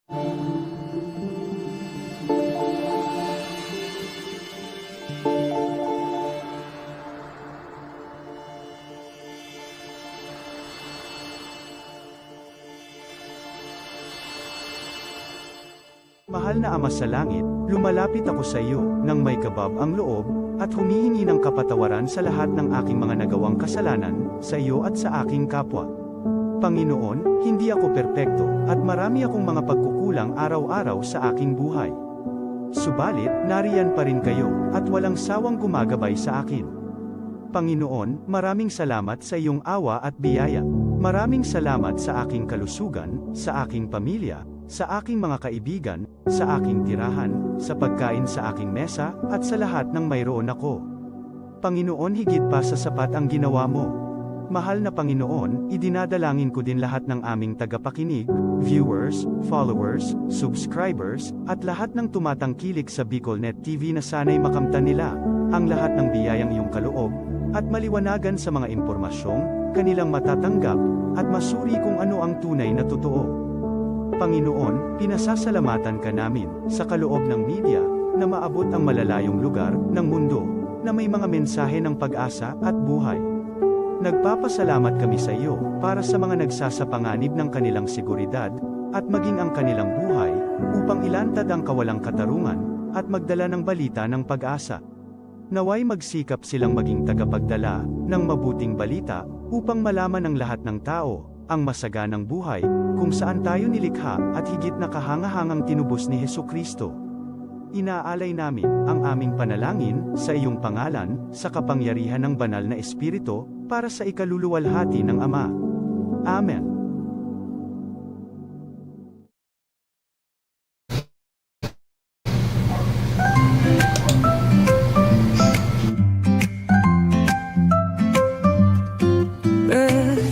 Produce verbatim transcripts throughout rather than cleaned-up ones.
Mahal na Ama sa Langit, lumalapit ako sa iyo nang may kabab ang loob, at humihingi ng kapatawaran sa lahat ng aking mga nagawang kasalanan, sa iyo at sa aking kapwa. Panginoon, hindi ako perpekto, at marami akong mga pagkukulang araw-araw sa aking buhay. Subalit, nariyan pa rin kayo, at walang sawang gumagabay sa akin. Panginoon, maraming salamat sa iyong awa at biyaya. Maraming salamat sa aking kalusugan, sa aking pamilya, sa aking mga kaibigan, sa aking tirahan, sa pagkain sa aking mesa, at sa lahat ng mayroon ako. Panginoon, higit pa sa sapat ang ginawa mo. Mahal na Panginoon, idinadalangin ko din lahat ng aming tagapakinig, viewers, followers, subscribers, at lahat ng tumatangkilik sa BicolNet T V na sana'y makamtan nila ang lahat ng biyayang iyong kaloob at maliwanagan sa mga impormasyong kanilang matatanggap at masuri kung ano ang tunay na totoo. Panginoon, pinasasalamatan ka namin sa kaloob ng media na maabot ang malalayong lugar ng mundo na may mga mensahe ng pag-asa at buhay. Nagpapasalamat kami sa iyo para sa mga nagsasapanganib ng kanilang seguridad at maging ang kanilang buhay upang ilantad ang kawalang katarungan at magdala ng balita ng pag-asa. Naway magsikap silang maging tagapagdala ng mabuting balita upang malaman ng lahat ng tao ang masaganang buhay kung saan tayo nilikha at higit na kahangahangang tinubos ni Jesu-Cristo. Inaalay namin ang aming panalangin sa iyong pangalan, sa kapangyarihan ng Banal na Espiritu, para sa ikaluluwalhati ng Ama. Amen.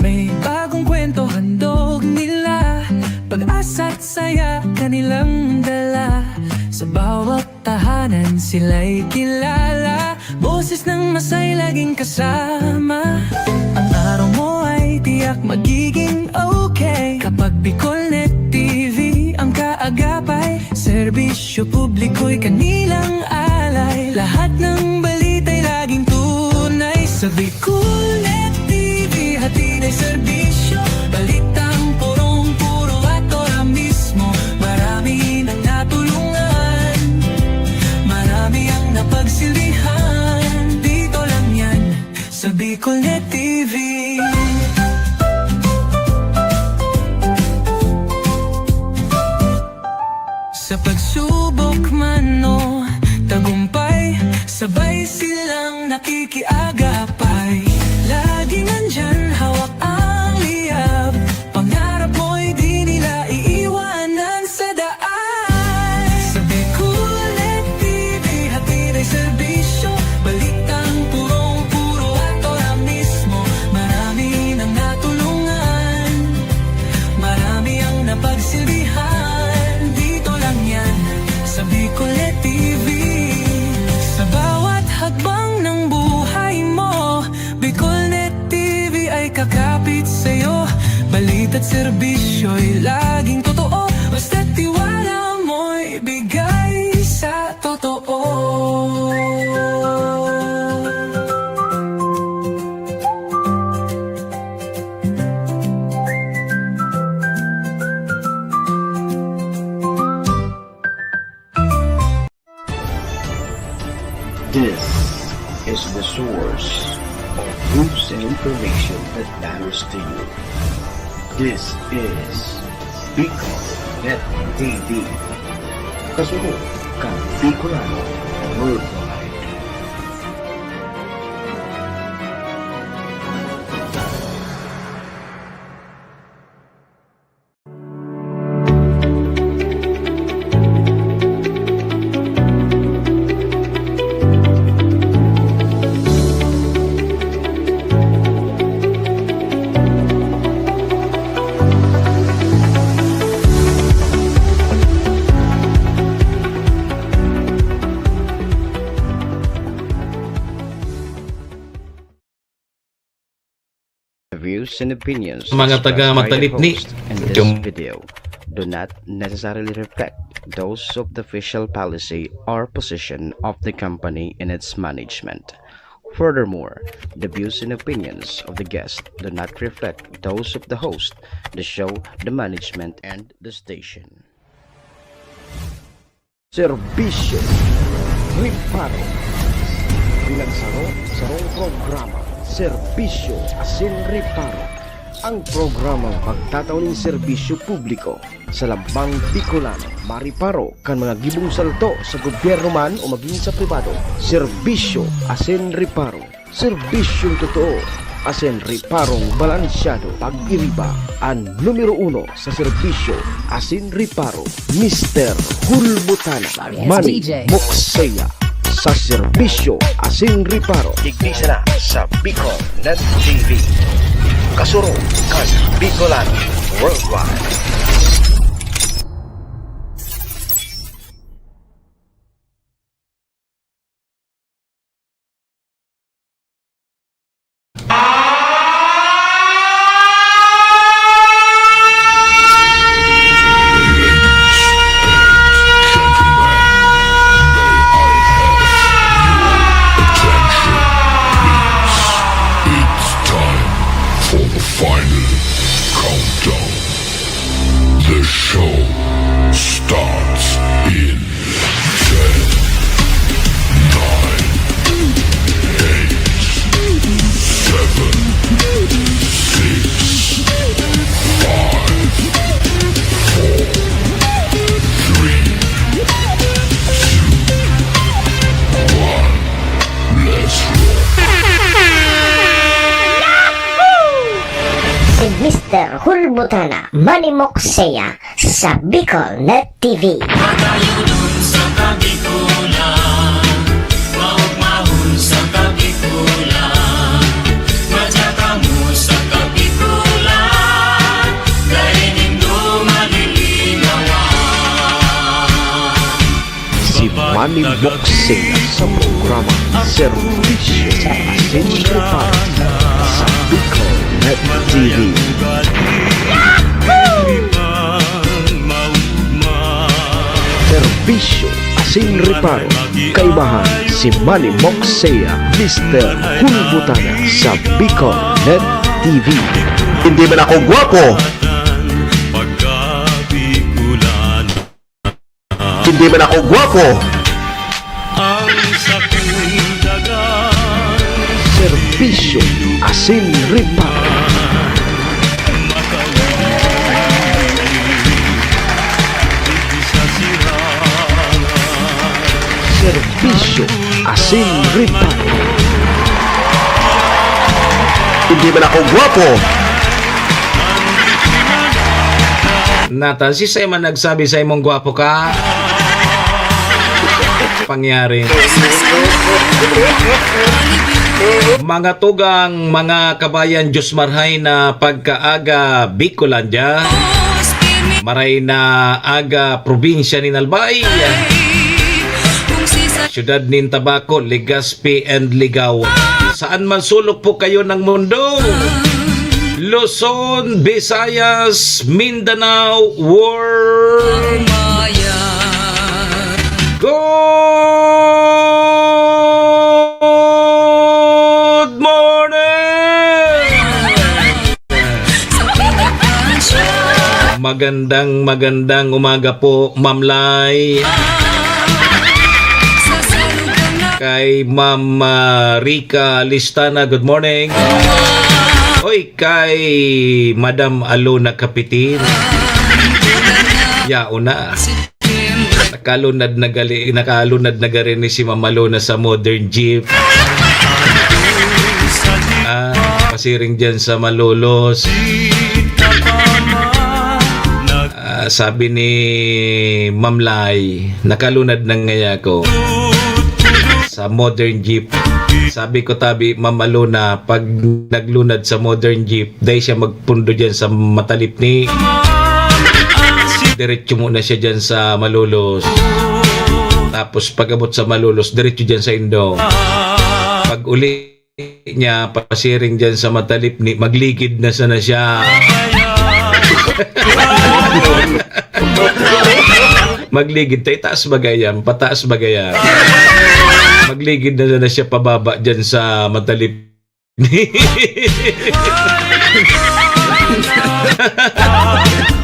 May bagong kwento handog nila, pag-asa't saya kanilang dala. Sa bawat tahanan sila'y kilala, boses ng masay laging kasama. Ang araw mo ay tiyak magiging okay kapag BicolNet T V ang kaagapay. Serbisyo publiko'y kanilang alay, lahat ng balita'y laging tunay. Sa BicolNet T V, hatid ay serbisyo, balitang purong-puro at ora mismo. Marami nang natulungan, marami ang napagsilbihan. Dito lang yan, sa BicolNet T V. Sa pagsubok man o tagumpay, sabay silang nakikiagapay. Laging nandyan, hawak ang liyab, pangarap mo'y di nila iiwanan sa daan. Sa BicolNet T V, hatid ay serbisyo, balitang purong-puro at ora mismo. Marami nang natulungan, marami ang napagsilbihan. Dito lang yan, sa BicolNet T V. Sa bawat hakbang ng buhay mo, BicolNet T V ay kakapit sa'yo. Balita't serbisyo'y laging totoo, basta't tiwala mo'y bigay sa totoo. This is the source of news and information that matters to you. This is Bicol Net T V. Kasunod kan Bicolano Worldwide. Views and opinions Mga expressed taga by the Matalipni. Host in this Yung video do not necessarily reflect those of the official policy or position of the company in its management. Furthermore, the views and opinions of the guest do not reflect those of the host, the show, the management, and the station. Serbisyo Reparo. Pinagsaro-sarong programa, Serbisyo asin Reparo. Ang programang magtatao nin serbisyo publiko sa lambang Bicolano, mareparo kan mga gibong salto sa gobyerno man o magin sa pribado. Serbisyo asin Reparo. Serbisyong totoo asin reparong balansyado. Pag-iriba an numero uno sa serbisyo asin reparo, Mister Hulbutana, Manny Mokseya, sa serbisyo asin reparo. Digdi sana sa Bicol Net T V. Kasurog kan Bicolano Worldwide. It's time for the final countdown. The show starts in ten, nine, eight, seven, six, five, four, three, two, one. Let's roll. Si Mister Hulbutana, Manny Mokseya, sa Bicol Net T V. Matayunon sa Kabikulan, maugmahon sa Kabikulan, madya kamo sa Kabikulan, dai nindo malilinawan. Si Manny Mokseya sa programa Serbisyo asin Reparo sa Bicol Net T V. Serbisyo asin Reparo, kaibahan si Manny Mokseya, Mister Hulbutana sa Bicol Net T V. Hindi man ako gwapo. Hindi man ako gwapo. Serbisyo asin reparo. Serbisyo asin reparo. Hindi man ako gwapo. Natan, si Simon nagsabi sa imong gwapo ka? Pangyari. Mga tugang, mga kabayan, Diyos marhay na pagkaaga, Bicolandia. Maray na aga, probinsya nin Albay. Siyudad nin Tabaco, Legazpi and Ligao. Saan man sulok po kayo ng mundo, Luzon, Visayas, Mindanao, world. Good morning! Magandang, magandang umaga po, Ma'am Lai. Kay Ma'am, ah, Rica Listana, good morning. Oy, kay Madam Alona Kapitin. Yaon na. Nakalunad na gali-, nakalunad na gari ni si Ma'am Alona sa modern jeep. Ah, pasiring dyan sa Malolos. Ah, sabi ni Ma'am Lai, "Nakalunad na ngaya ako sa modern jeep." Sabi ko, "Tabi, Ma'am Alona, pag naglunad sa modern jeep, dai siya magpundo dyan sa Matalipni. Diretso muna siya dyan sa Malolos. Tapos pag-abot sa Malolos, diretso dyan sa Indo. Pag uli niya, pasiring dyan sa Matalipni, magligid na sana siya." Magligid tayo, taas bagay yan, pataas bagay yan. Magligid na na siya pababa dyan sa matalip.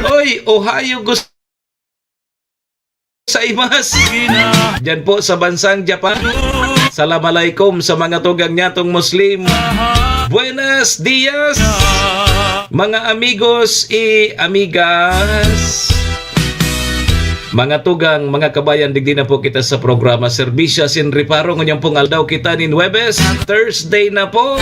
Oy, Ohayou gozaimasu. Diyan po sa bansang Japan. Salam alaikum sa mga tugang nyatong Muslim. Buenos dias, mga amigos y amigas. Mga tugang, mga kabayan, digdi na po kita sa programa Serbisyo Asin Reparo. Ngunyan pong aldaw kita nin Huwebes, Thursday na po.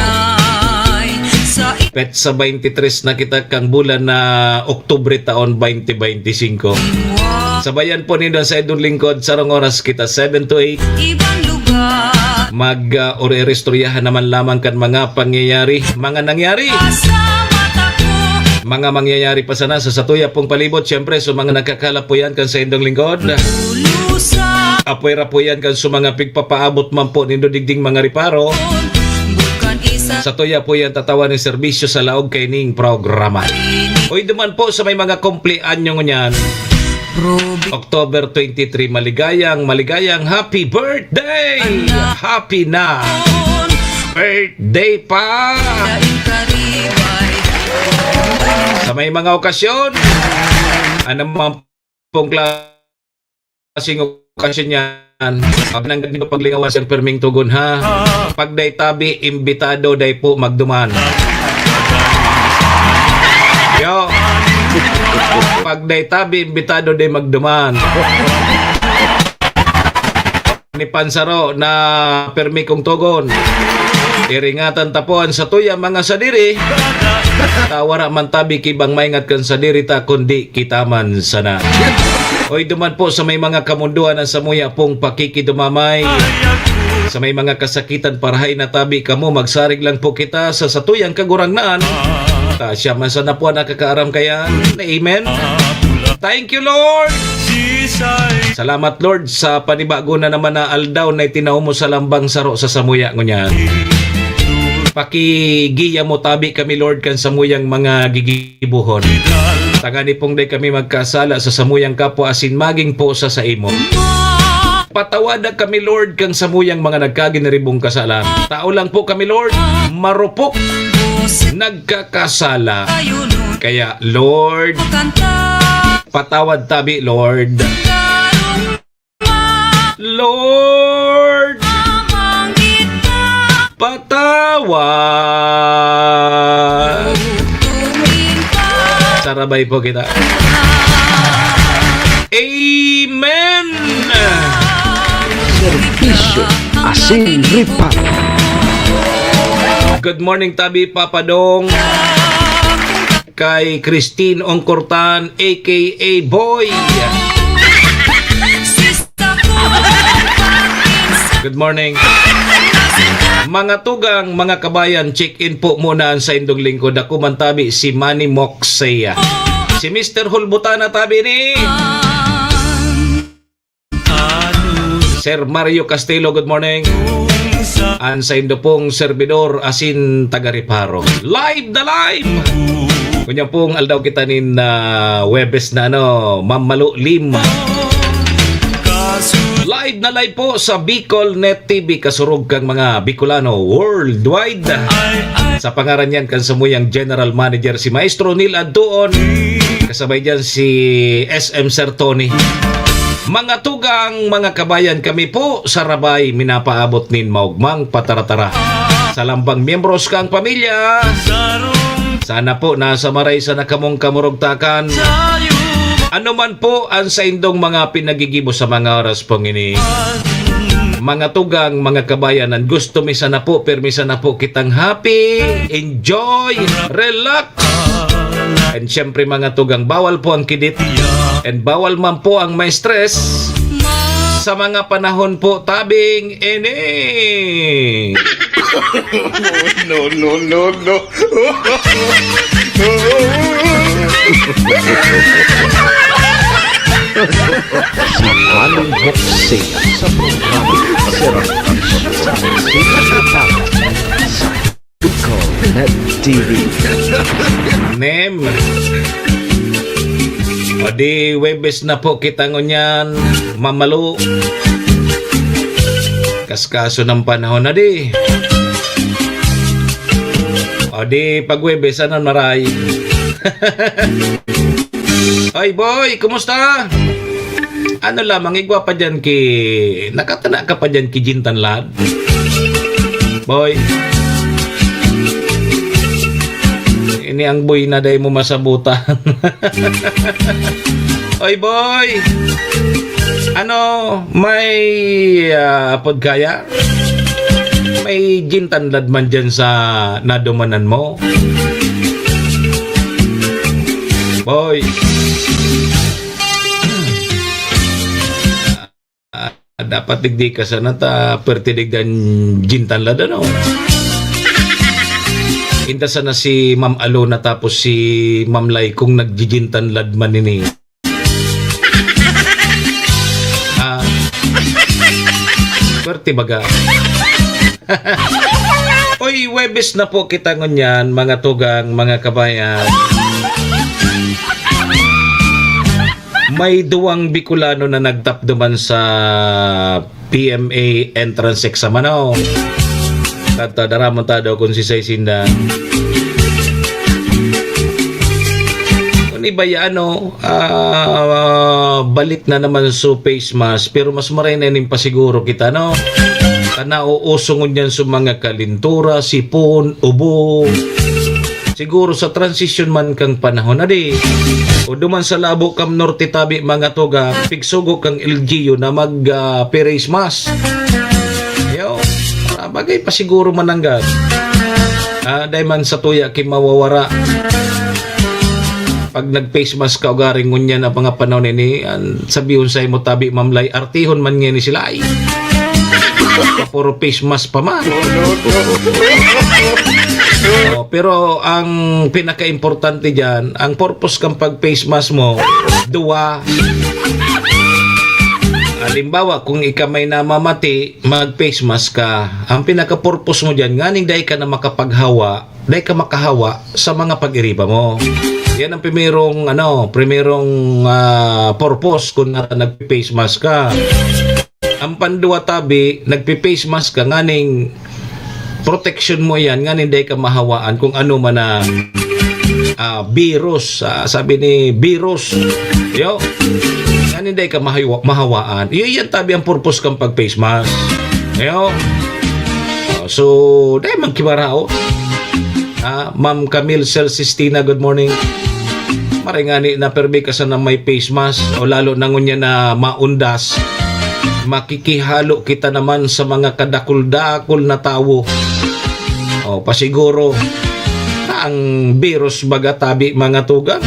Petsa twenty-three na kita kang bulan na Oktubre taon twenty twenty-five. Sabayan po nindo sa idong lingkod, sarong oras kita, seven to eight. Mag, ah, ori-, oristoryahan naman lamang kan mga pangyayari, mga nangyari. Mga mangyayari pa sana sa satuya pong palibot, siyempre, sa mga nakakalapuyan kan sa indong lingkod. Apwera po yan kan sa mga pigpapaabot man po nindo digding mga reparo. Satuya po yan tatawan ng serbisyo sa laog kaining programa. Oy, duman po sa may mga kumpleanyo ngunyan. October twenty-three, maligayang, maligayang happy birthday! Happy na! Birthday pa! Sa may mga okasyon, ano man pong klaseng okasyon yan, pag nanggad nyo paglingawan sa perming tugon, ha? Pag day tabi, imbitado, day po magduman. Yo. Pag day tabi, imbitado, day magduman. Ni pansaro na permi kong tugon. Iringatan ta po an satuya mga sadiri. Ta wara man tabi ki bang maingat kan sadiri ta, kundi kita man sana. Oy, duman po sa may mga kamundoan an samuya pong pakikidumamay. Sa may mga kasakitan, parahay na tabi kamo, magsarig lang po kita sa satuyang Kagurangnan. Ta siya man sana po an nakakaaram kayan. Amen. Thank you, Lord. Salamat, Lord, sa panibago na naman na aldaw na itinao mo sa lambang saro sa samuya ngunyan. Pakigiya mo tabi kami, Lord, kan samuyang mga gigibuhon. Tangani pong dai kami magkasala sa samuyang kapwa asin magin po sa saimo. Patawada kami, Lord, kan samuyang mga nagkaginiribong kasalan. Tao lang po kami, Lord, marupok, nagkakasala. Kaya, Lord, patawad tabi, Lord. Lord, patawad. Sarabay po kita. Amen. Serbisyo asin reparo. Good morning, tabi, Papa Dong. Kay Christine Ongkortan, A K A Boy. Good morning. Mga tugang, mga kabayan, check-in po muna ang saindong lingkod. Ako man tabi, si Manny Moxia. Si Mister Hulbutana tabi ni Sir Mario Castelo, good morning. An saindo pong serbidor asin taga Reparo. Live na live! Kunya pong aldaw kita nin, ah, Huwebes na, ano, Ma'am Malu Lim. Live na live po sa Bicol Net T V, kasurog kang mga Bicolano worldwide. Sa pangaran yan kan samuyang General Manager, si Maestro Neil Adtuon, kasabay dyan si S M Sir Tony. Mga tugang, mga kabayan, kami po sa Rabay minapaabot nin maugmang pataratara sa lambang miyembros kang pamilya. Sana po nasa maray sana kamong kamurugtakan. Ano man po ang saindong mga pinagigibo sa mga oras pong ini, mga tugang, mga kabayan, ang gusto mi sana po, pirmi sana po kitang happy, enjoy, relax. And syempre, mga tugang, bawal po ang kidit. And bawal man po ang ma-stress sa mga panahon po tabing ini. No, no, no, no. Si Manny Moxia sa programa Serbisyo Reparo sa Bicol Net T V. Name. O di, Huwebes na po kita ngunyan, Ma'am Malu. Kaskaso ng panahon na di. O di, pag Huwebes, ano, maray? Oy, boy, kumusta? Ano lamang, igwa pa dyan ki... Nakatana ka pa dyan ki Jintan Lad? Boy. Ini ang boy na dai mo masabutan. Oy, boy! Ano, may, ah, apod kaya? May Jintan Lad man dyan sa nadumanan mo? Boy! Ah, dapat digdi ka sana ta pwerte digdan Jintan Lad, ano? Inda sana si Ma'am Alona tapos si Ma'am Lai kung nagjijintan lad man ini. Ah, pwerte baga. Oy, Huwebes na po kita ngunyan, mga tugang, mga kabayan. May duwang Bicolano na nagtapdoman sa P M A entrance exam, ano? Kadto, daramon ta daw kung sisay sinda. Kung iba ya, ano, ah, balit na naman so face mask, pero mas maray na ning pasiguro kita, no? Ta nauuso ngunyan so mga kalintura, sipon, ubo. Siguro sa transisyon man kang panahon na di. O duman sa Labo kam Norte tabi, mga tugang, pigsugo kang L G U na mag, ah, face mask. Yo, ah, bagay pa siguro mananggad. Ah, dai man sa tuya ki mawawara. Pag nag-face mask ka, ugaring ngunyan ang mga panahon ini, an, sabihon sa imo tabi, Ma'am Lai, artihon man ngani sila, ay. Puro face mask pa man. Oh, pero ang pinaka-importante diyan, ang purpose kang pag-face mask mo, duwa. Halimbawa, kung ika may namamati, mag-face mask ka. Ang pinaka-purpose mo diyan, nganing dai ka na makapaghawa, dai ka makahawa sa mga pag-iriba mo. Yan ang primerong, ano, primerong, ah, purpose kung na, nag-face mask ka. Ang panduwa tabi, nagpi-face mask ka, nganing protection mo yan, nganing dai ka mahawaan kung ano man na, ah, virus, ah, sabi ni virus. Yo, nganing dai ka mahawa-, mahawaan. Iyo yan tabi ang purpose kang pag-face mask. Yo. Oh, so, dai man kimaraot. Ah, Ma'am Camille Celsistina, good morning. Maray ngani na permi ka sana may face mask o lalo na ngunyan na maundas, makikihalo kita naman sa mga kadakul-dakul na tawo. O, pasiguro na ang virus baga tabi, mga tugang.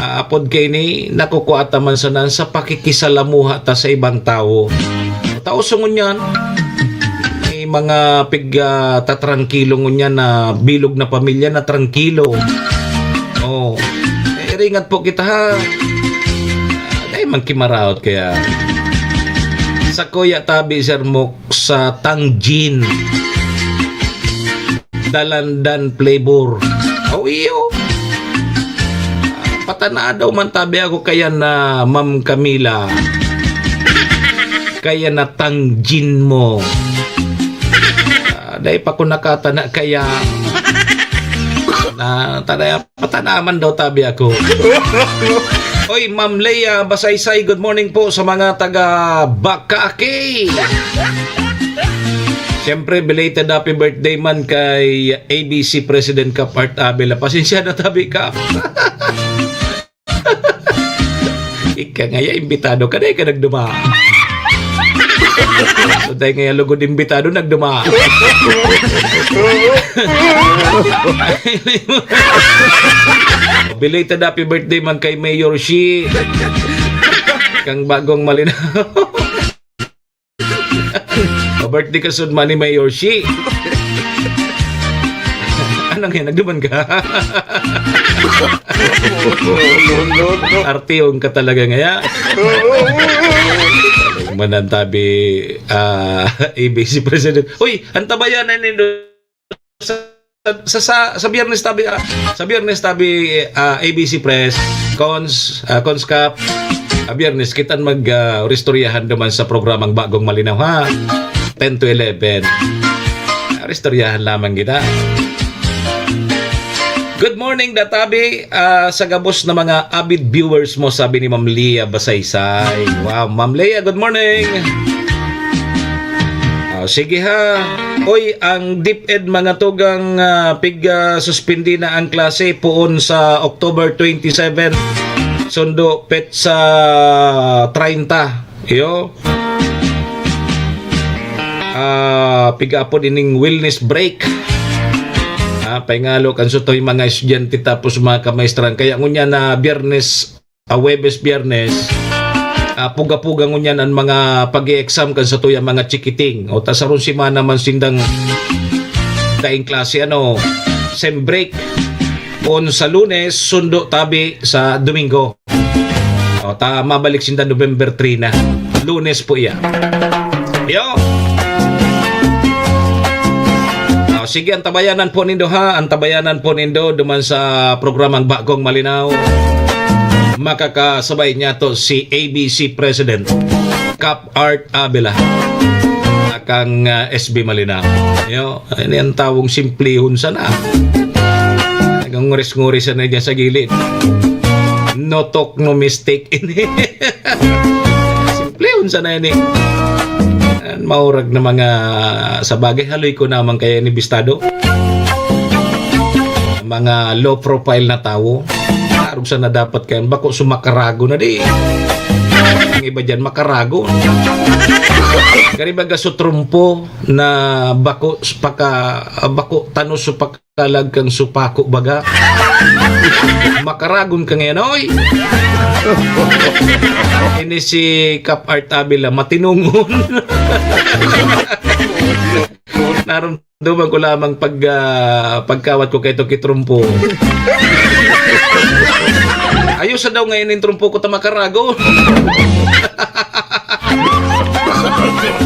Ah, apod kaini, nakukua ta man sana sa pakikisalamuha ta sa ibang tawo. Tao sa ngunyan, may mga pig, ah, tatrangkilo ngunyan na bilog na pamilya na trangkilo. Oh. Eh, ringat po kita, ha. Dai man kimaraot kaya. Sa kuya tabi, Sir Mok, sa Tangjin. Dalandan flavor. Oh, iyo. Patanaa daw man tabi ako kaya na Ma'am Camila. Kaya na Tangjin mo. Ah, dai pa ko nakatana kaya na tanaya, patanaman daw tabi ako. Oy, Ma'am Leia Basaysay, good morning po sa mga taga Bakake. Siyempre, belated happy birthday man kay A B C President Kap Art Abela. Pasensya na tabi, Kap. Ika ngaya, imbitado ka, dai ka nagduma. So, dai ngaya lugod imbitado, nagduma. Belated happy birthday man kay Mayor Shi. Kang bagong malinaw. Pa-birthday ka sud man ni Mayor Shi. Anong yan? Nagduman ka? Artihon ka talaga ngaya. Manan tabi, ah, A B C President. Uy, ang tabayanan nindo sa sa, sa, sa Biyernes tabi, ah, sa Biyernes tabi, ah, A B C Press, Cons, ah, Cons Cup, ah, Biyernes, kitang mag, ah, ristoryahan duman sa programang Bagong Malinaw, ha? Ten to eleven. Ah, ristoryahan lamang kita. Good morning, Databi. Ah, sa gabos na mga avid viewers mo, sabi ni Ma'am Lia Basaysay. Wow, Ma'am Lia, good morning. Ah, sige ha. Oy, ang DepEd mga tugang, ah, pig, ah, suspindi na ang klase poon sa October twenty-seven. Sundo petsa treinta. Iyo. Ah, piga apod ining wellness break. Ah, pahingalo kan sutoy mga estudyante tapos mga kamaestran. Kaya ngunyan na Biyernes, ah, Huwebes, Biyernes, ah, puga-puga ngunyan ang mga pag-e-exam kan satuyang mga chikiting. O ta sarong semana man sindang daing klase, ano, sem break. On sa Lunes, sundo tabi sa Domingo. O, ta mabalik sinda November three na. Lunes po iya. Yo! O, sige, antabayanan po nindo ha. Antabayanan po nindo duman sa programang Bagong Malinaw. Makakasabay niya to si A B C President Cap Art Abela. Kang, ah, S B Malinaw. Yo, ini ang tawong simplihon sana. Naganguris-nguris sana dyan sa gilid. No talk, no mistake ini. Simplihon sana ini. An maurag na mga, sa bagay, haloy ko naman kaya ini bistado. Mga low profile na tawo. Arog sana dapat kaya bako sumakarago na di. Ang iba dyan, makarago. Gari baga su trumpo na bako s-, paka, bako tanos su pakalag kang supako baga. Makaragon ka ngayon, oy! Ini si Cap Art Abela, matinongon. Naramdaman ko lamang pag, ah, pagkawat ko kay Toki Trumpo. Ayos sa daw ngayon yung trumpo ko ta makaragon.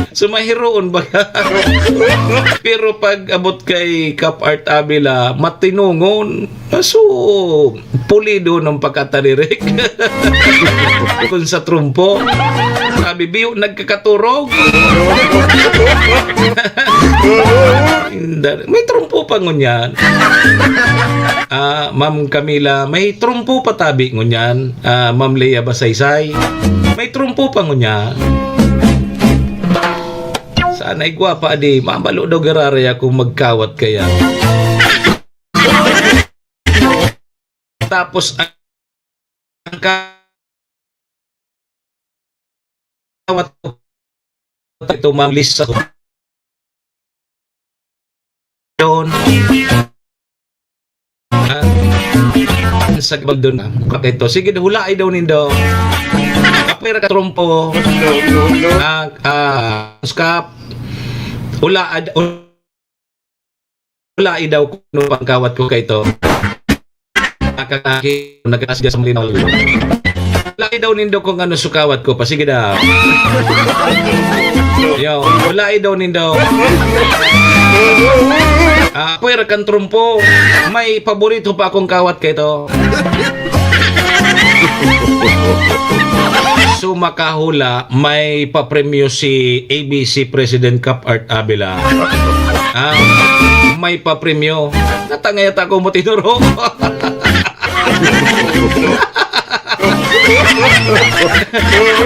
So, mahiroon baga. Pero pag abot kay Cap Art Abela, matinongon. So, pulido ng pagkataririk. Kung sa trumpo, sabi, "Biyo, nagkakaturog." Inda-, may trumpo pa ngunyan. Ah, Ma'am Camila, may trumpo pa tabi ngunyan. Ah, Ma'am Lea Basaysay, may trumpo pa ngunyan. Sana'y gwapa, adi, mabalo daw giraray akong magkawat kaya. Tapos, ang, ang kawat ko, ito, Ma'am Lisa. Doon. Ah, sa gabag doon na. Bakit to? Sige, hulaay daw nindo. Kapira ka trumpo. Ah, ah, skap. Hulaay, hulaay daw kung ano pangkawat ko kay to. Nakakaki, nagkakasya sa malinaw. Hulaay daw nindo kung ano sukawat ko. Pasige daw. Yo, hulaay daw nindo. Ah, pwera kan trumpo. May paborito pa akong kawat kay to. So, makahula, may papremyo si A B C President Cap Art Abela. Ah, may papremyo. Natangay ata ako mo tinuro.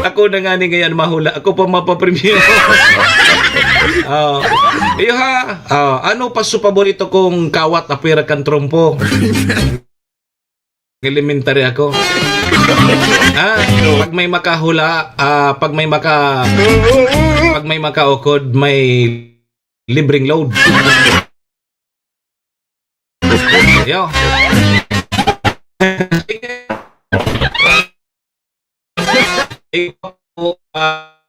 Ako na nga ni ngayon mahula. Ako pa mapapremyo. Ah, iyo ha. Ah, ano pa su paborito kong kawat, apwera kan trumpo? Elementary ako. Ah, pag may makahula, ah, pag may maka-, pag may makaukod, may libreng load. Yo. Ikaw po, ah,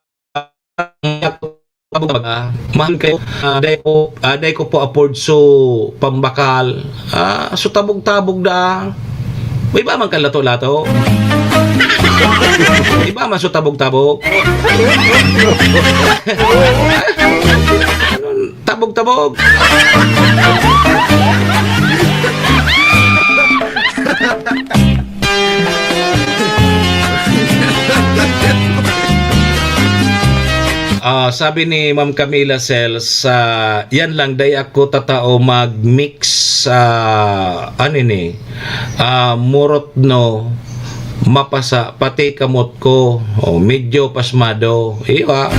mahal kayo, ah, dai ko, ah, dai ko po afford so pambakal. Ah, so tabog-tabog da. May iba man kan lato-lato. Iba man so tabog-tabog. Ano, tabog-tabog. Ah, sabi ni Ma'am Camila Sales, ah, "Yan lang, dai ako tatao mag-mix sa, ano ni, ah, murot no, mapasa, pati kamot ko, oh, medyo pasmado." Iyo, ah.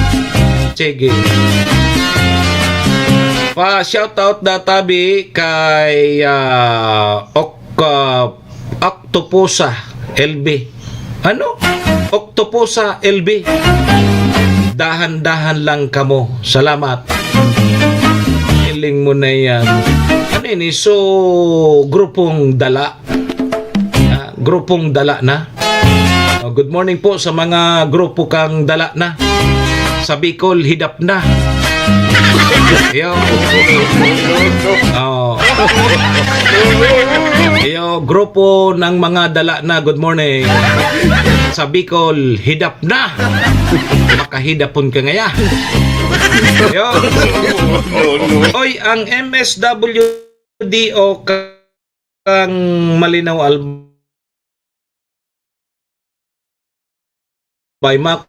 Sige. Pa-shoutout da tabi kay, ah, Ok-, ah, Octopusa L B. Ano? Octopusa L B. Dahan-dahan lang kamo. Salamat. Hiling mo na yan. Ano ini? So, grupong dala. Ah, grupong dala na. Oh, good morning po sa mga grupo kang dala na. Sa Bicol, hidap na. Yo. Oh. Yo, grupo ng mga dala na. Good morning. Sa Bicol, hidap na. Makahidapon ka ngaya. Yo. Oy, ang M S W D O kang Malinaw Al-, by Mac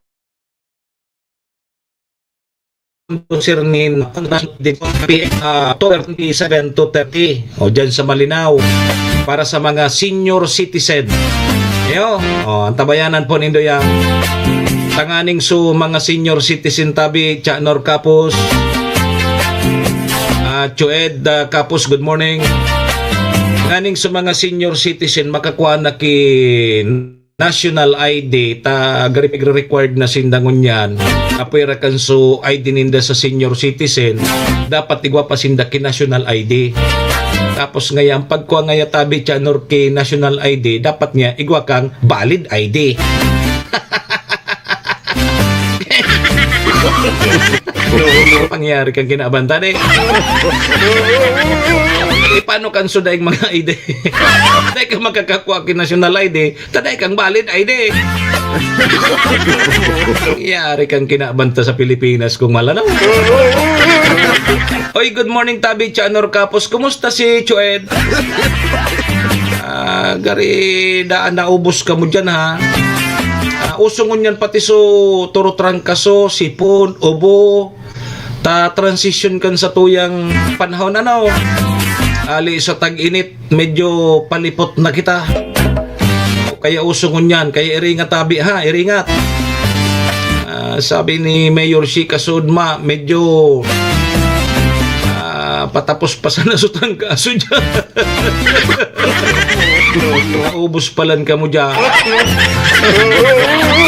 Sir Nin, ah, October twenty-seven to thirty. O, dyan sa Malinaw. Para sa mga senior citizen. Yo, o, ang tabayanan po nindo yan. Tanganing su mga senior citizen tabi, Chanor Kapos. Ah, Chued, ah, Kapos, good morning. Tanganing su mga senior citizen, makakuha na ki national I D, ta gari required na sinda ngunyan, apwera kan su I D ninda sa senior citizen, dapat igwa pa sinda ki national I D. Tapos ngaya, ang pagkua ngaya tabi, Chanor, ki national I D, dapat niya igwa kang valid I D. Pangyari kang kinabantan eh. E, paano kan su daing mga I D? Dai ka makakakua ki national I D, ta dai kang valid I D. Yari kang kinabanta sa Pilipinas kung malanaw. Oy, good morning, tabi, Chanor Kapos. Kumusta si Chued? Ah, gari, daan naubos ka mo dyan, ha? Ah, uso ngunyan pati so, turo trangkaso, sipon, ubo. Ta transition kan satuyang panahon, ano? Ali sa tag-init, medyo palipot na kita. Kaya uso ngunyan, kaya iringat tabi ha, iringat. Ah, sabi ni Mayor Shika Sudma, medyo, ah, patapos pa sana sa tangkaso dyan. Naubos palan kamo dyan.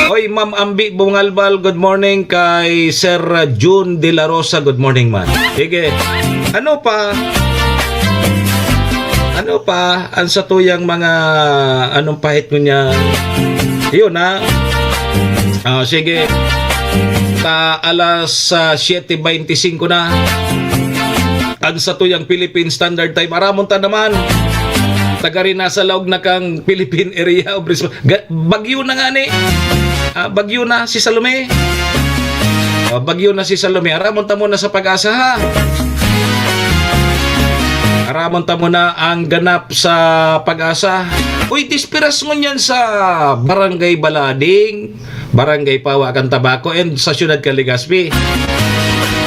Oy, Ma'am Ambi Bungalbal, good morning. Kay Sir Jun De La Rosa, good morning man. Sige. Ano pa? Ano pa ang satuyang mga, anong pahit mo niya? Yun, ha? Ah, sige. Ta alas, ah, siyete beintisingko na. Ang satuyang Philippine Standard Time. Aramon ta naman. Tagari nasa laog na kang Philippine Area of Responsibility. Ga-, bagyo na nga ni. Ah, bagyo na si Salome. Ah, bagyo na si Salome. Aramon ta muna sa Pag-asa, ha? Aramon ta muna ang ganap sa Pag-asa. Uy, dispiras ngunyan sa Barangay Balading, Barangay Pawa kan Tabaco, and sa siyudad kan Legazpi.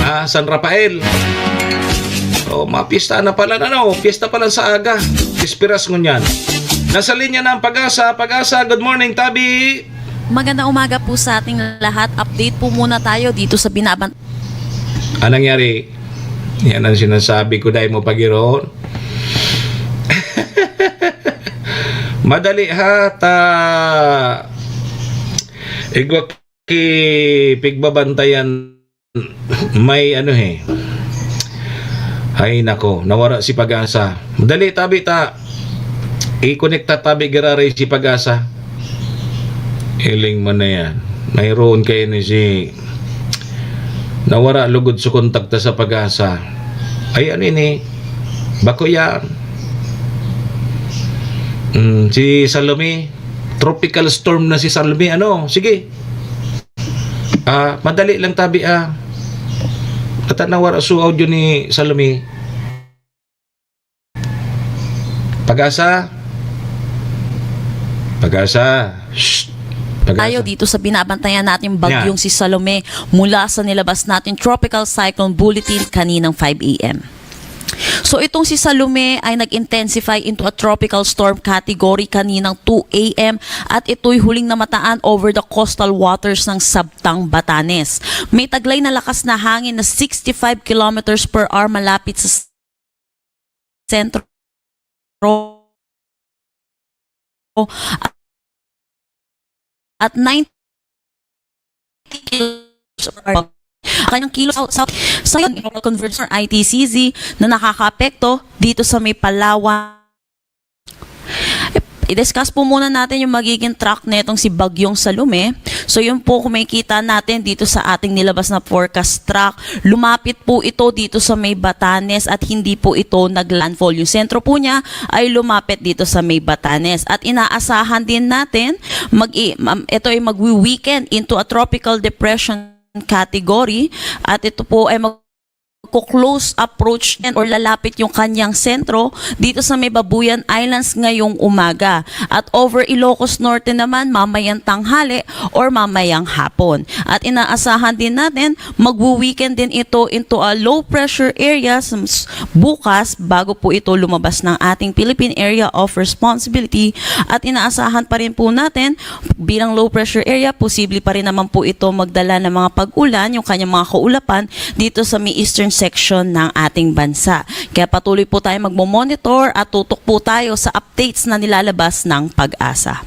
Ah, San Rafael. Oh, mga piyesta na pala, ano? Piyesta pala sa aga. Dispiras ngunyan. Nasa linya na ang Pag-asa. Pag-asa, good morning, tabi. Magandang umaga po sa ating lahat. Update po muna tayo dito sa binaban- Anong nangyari? Yan ang sinasabi ko, dai mo pagiroon. Madali ha, ta igwa ki pigbabantayan. May ano, eh. Ay, nako, nawara si Pag-asa. Madali, tabi ta. I-connect ta, tabi, giraray si Pag-asa. Hiling mo na yan. Mayroon kayo ni si, nawara lugod sa kontakta sa Pag-asa. Ay, ano ini? Bako yan. Mm, si Salome. Tropical storm na si Salome. Ano? Sige. Ah, madali lang tabi, ah. Ata nawara su audio ni Salome. Pag-asa? Pag-asa. Shh. Pag-asa. Tayo dito sa binabantayan natin bagyong si Salome mula sa nilabas natin Tropical Cyclone Bulletin kaninang five a.m. So itong si Salome ay nag-intensify into a tropical storm category kaninang two a.m. at ito'y huling namataan over the coastal waters ng Sabtang, Batanes. May taglay na lakas na hangin na sixty-five kilometers per hour malapit sa sentro at ninety kilometers per hour. Kanyang kilos sa, sa, sa converter I T C Z na nakakaapekto dito sa may Palawan. I-discuss po muna natin yung magiging track netong si Bagyong Salome. So yun po, kung makikita natin dito sa ating nilabas na forecast track, lumapit po ito dito sa may Batanes at hindi po ito naglandfall. Yung sentro po niya ay lumapit dito sa may Batanes. At inaasahan din natin, mag ito ay magwi-weaken into a tropical depression category at ito po ay mag close approach yan or lalapit yung kanyang sentro dito sa may Babuyan Islands ngayong umaga. At over Ilocos Norte naman mamayang tanghali or mamayang hapon. At inaasahan din natin, magwi-weaken din ito into a low pressure area s- bukas bago po ito lumabas ng ating Philippine Area of Responsibility. At inaasahan pa rin po natin bilang low pressure area, posible pa rin naman po ito magdala ng mga pag-ulan, yung kanyang mga kaulapan dito sa may eastern section ng ating bansa. Kaya patuloy po tayo magmo-monitor at tutok po tayo sa updates na nilalabas ng PAGASA.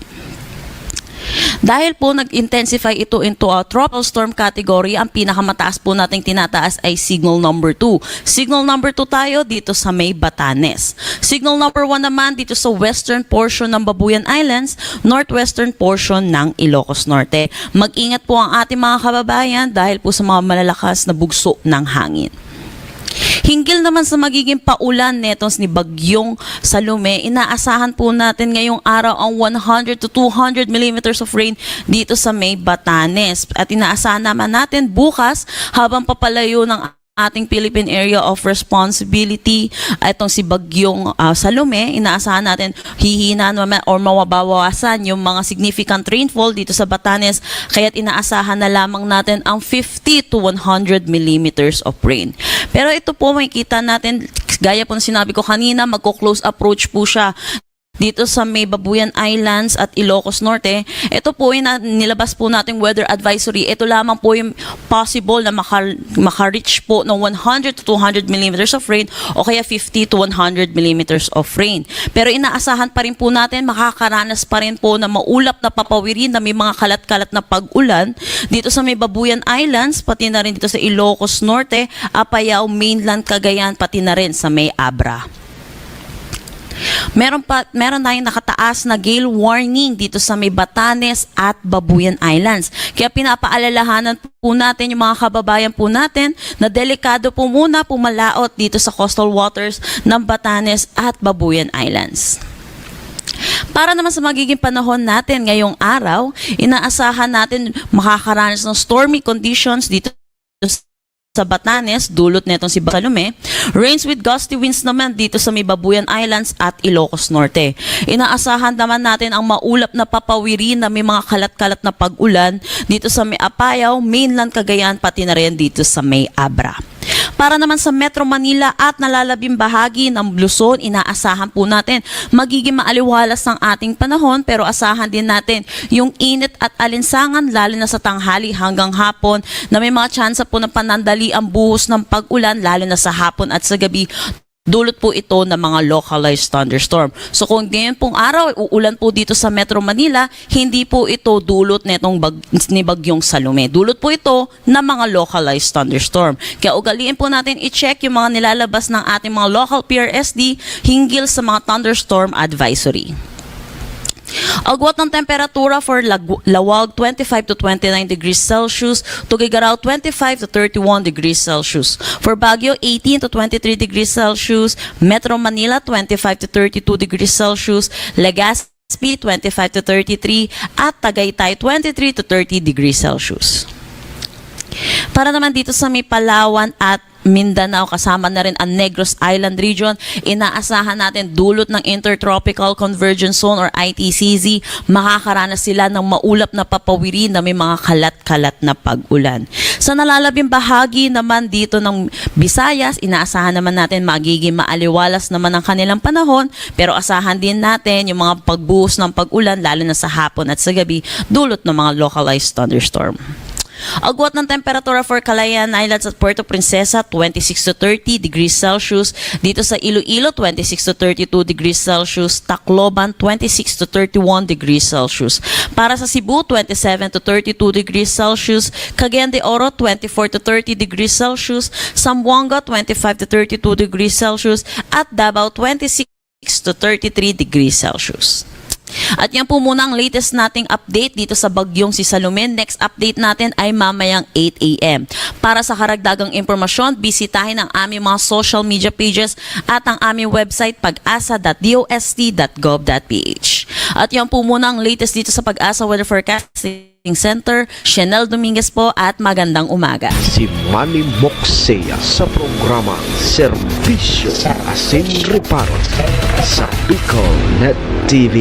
Dahil po nag-intensify ito into a tropical storm category, ang pinakamataas po nating tinataas ay signal number two. Signal number two tayo dito sa may Batanes. Signal number one naman dito sa western portion ng Babuyan Islands, northwestern portion ng Ilocos Norte. Mag-ingat po ang ating mga kababayan dahil po sa mga malalakas na bugso ng hangin. Hinggil naman sa magiging paulan netong ni Bagyong Salome, inaasahan po natin ngayong araw ang one hundred to two hundred millimeters of rain dito sa may Batanes. At inaasahan naman natin bukas, habang papalayo ng ating Philippine Area of Responsibility, itong si Bagyong ah, Salome, inaasahan natin hihina naman or mababawasan yung mga significant rainfall dito sa Batanes, kaya't inaasahan na lamang natin ang fifty to one hundred millimeters of rain. Pero ito po, makikita natin, gaya po ng sinabi ko kanina, magko-close approach po siya dito sa may Babuyan Islands at Ilocos Norte. Ito po yung na- nilabas po nating weather advisory. Ito lamang po yung possible na maka- maka-reach po ng one hundred to two hundred millimeters of rain o kaya fifty to one hundred millimeters of rain. Pero inaasahan pa rin po natin, makakaranas pa rin po na maulap na papawirin na may mga kalat-kalat na pag-ulan dito sa may Babuyan Islands, pati na rin dito sa Ilocos Norte, Apayao, mainland Cagayan, pati na rin sa may Abra. Meron pa, meron tayong nakataas na gale warning dito sa may Batanes at Babuyan Islands. Kaya pinapaalalahanan po natin yung mga kababayan po natin na delikado po muna pumalaot dito sa coastal waters ng Batanes at Babuyan Islands. Para naman sa magiging panahon natin ngayong araw, inaasahan natin makakaranas ng stormy conditions dito sa Batanes, dulot netong si Salome. Rains with gusty winds naman dito sa may Babuyan Islands at Ilocos Norte. Inaasahan naman natin ang maulap na papawirin na may mga kalat-kalat na pag-ulan dito sa may Apayao, mainland Cagayan, pati na rin dito sa may Abra. Para naman sa Metro Manila at nalalabing bahagi ng Luzon, inaasahan po natin magiging maaliwalas ang ating panahon, pero asahan din natin yung init at alinsangan, lalo na sa tanghali hanggang hapon, na may mga tsansa po ng panandali ang buhos ng pag-ulan, lalo na sa hapon at sa gabi. Dulot po ito ng mga localized thunderstorm. So kung ngayon pong araw, uulan po dito sa Metro Manila, hindi po ito dulot netong bag- ni Bagyong Salome. Dulot po ito ng mga localized thunderstorm. Kaya ugaliin po natin i-check yung mga nilalabas ng ating mga local P R S D hinggil sa mga thunderstorm advisory. Agwat ng temperatura for Lagu- Lawag, twenty-five to twenty-nine degrees Celsius, Tuguegarao, twenty-five to thirty-one degrees Celsius. For Baguio, eighteen to twenty-three degrees Celsius, Metro Manila, twenty-five to thirty-two degrees Celsius, Legazpi, twenty-five to thirty-three, at Tagaytay, twenty-three to thirty degrees Celsius. Para naman dito sa may Palawan at Mindanao, kasama na rin ang Negros Island Region. Inaasahan natin dulot ng Intertropical Convergence Zone or I T C Z, makakaranas sila ng maulap na papawiri na may mga kalat-kalat na pag-ulan. Sa nalalabing bahagi naman dito ng Visayas, inaasahan naman natin magiging maaliwalas naman ang kanilang panahon, pero asahan din natin yung mga pagbuhos ng pag-ulan, lalo na sa hapon at sa gabi, dulot ng mga localized thunderstorm. Agwat ng temperatura for Kalayaan Islands at Puerto Princesa, twenty-six to thirty degrees Celsius. Dito sa Iloilo, twenty-six to thirty-two degrees Celsius. Tacloban, twenty-six to thirty-one degrees Celsius. Para sa Cebu, twenty-seven to thirty-two degrees Celsius. Cagayan de Oro, twenty-four to thirty degrees Celsius. Zamboanga, twenty-five to thirty-two degrees Celsius. At Davao, twenty-six to thirty-three degrees Celsius. At yan po muna ang latest nating update dito sa Bagyong si Salome. Next update natin ay mamayang eight a.m. Para sa karagdagang impormasyon, bisitahin ang aming mga social media pages at ang aming website, pag asa dot d o s t dot gov dot p h. At yan po muna ang latest dito sa Pag-asa Weather Forecasting Center, Chanel Dominguez po, at magandang umaga. Si Manny Moxea sa programa Serbisyo Asin Reparo sa Bicol Net T V.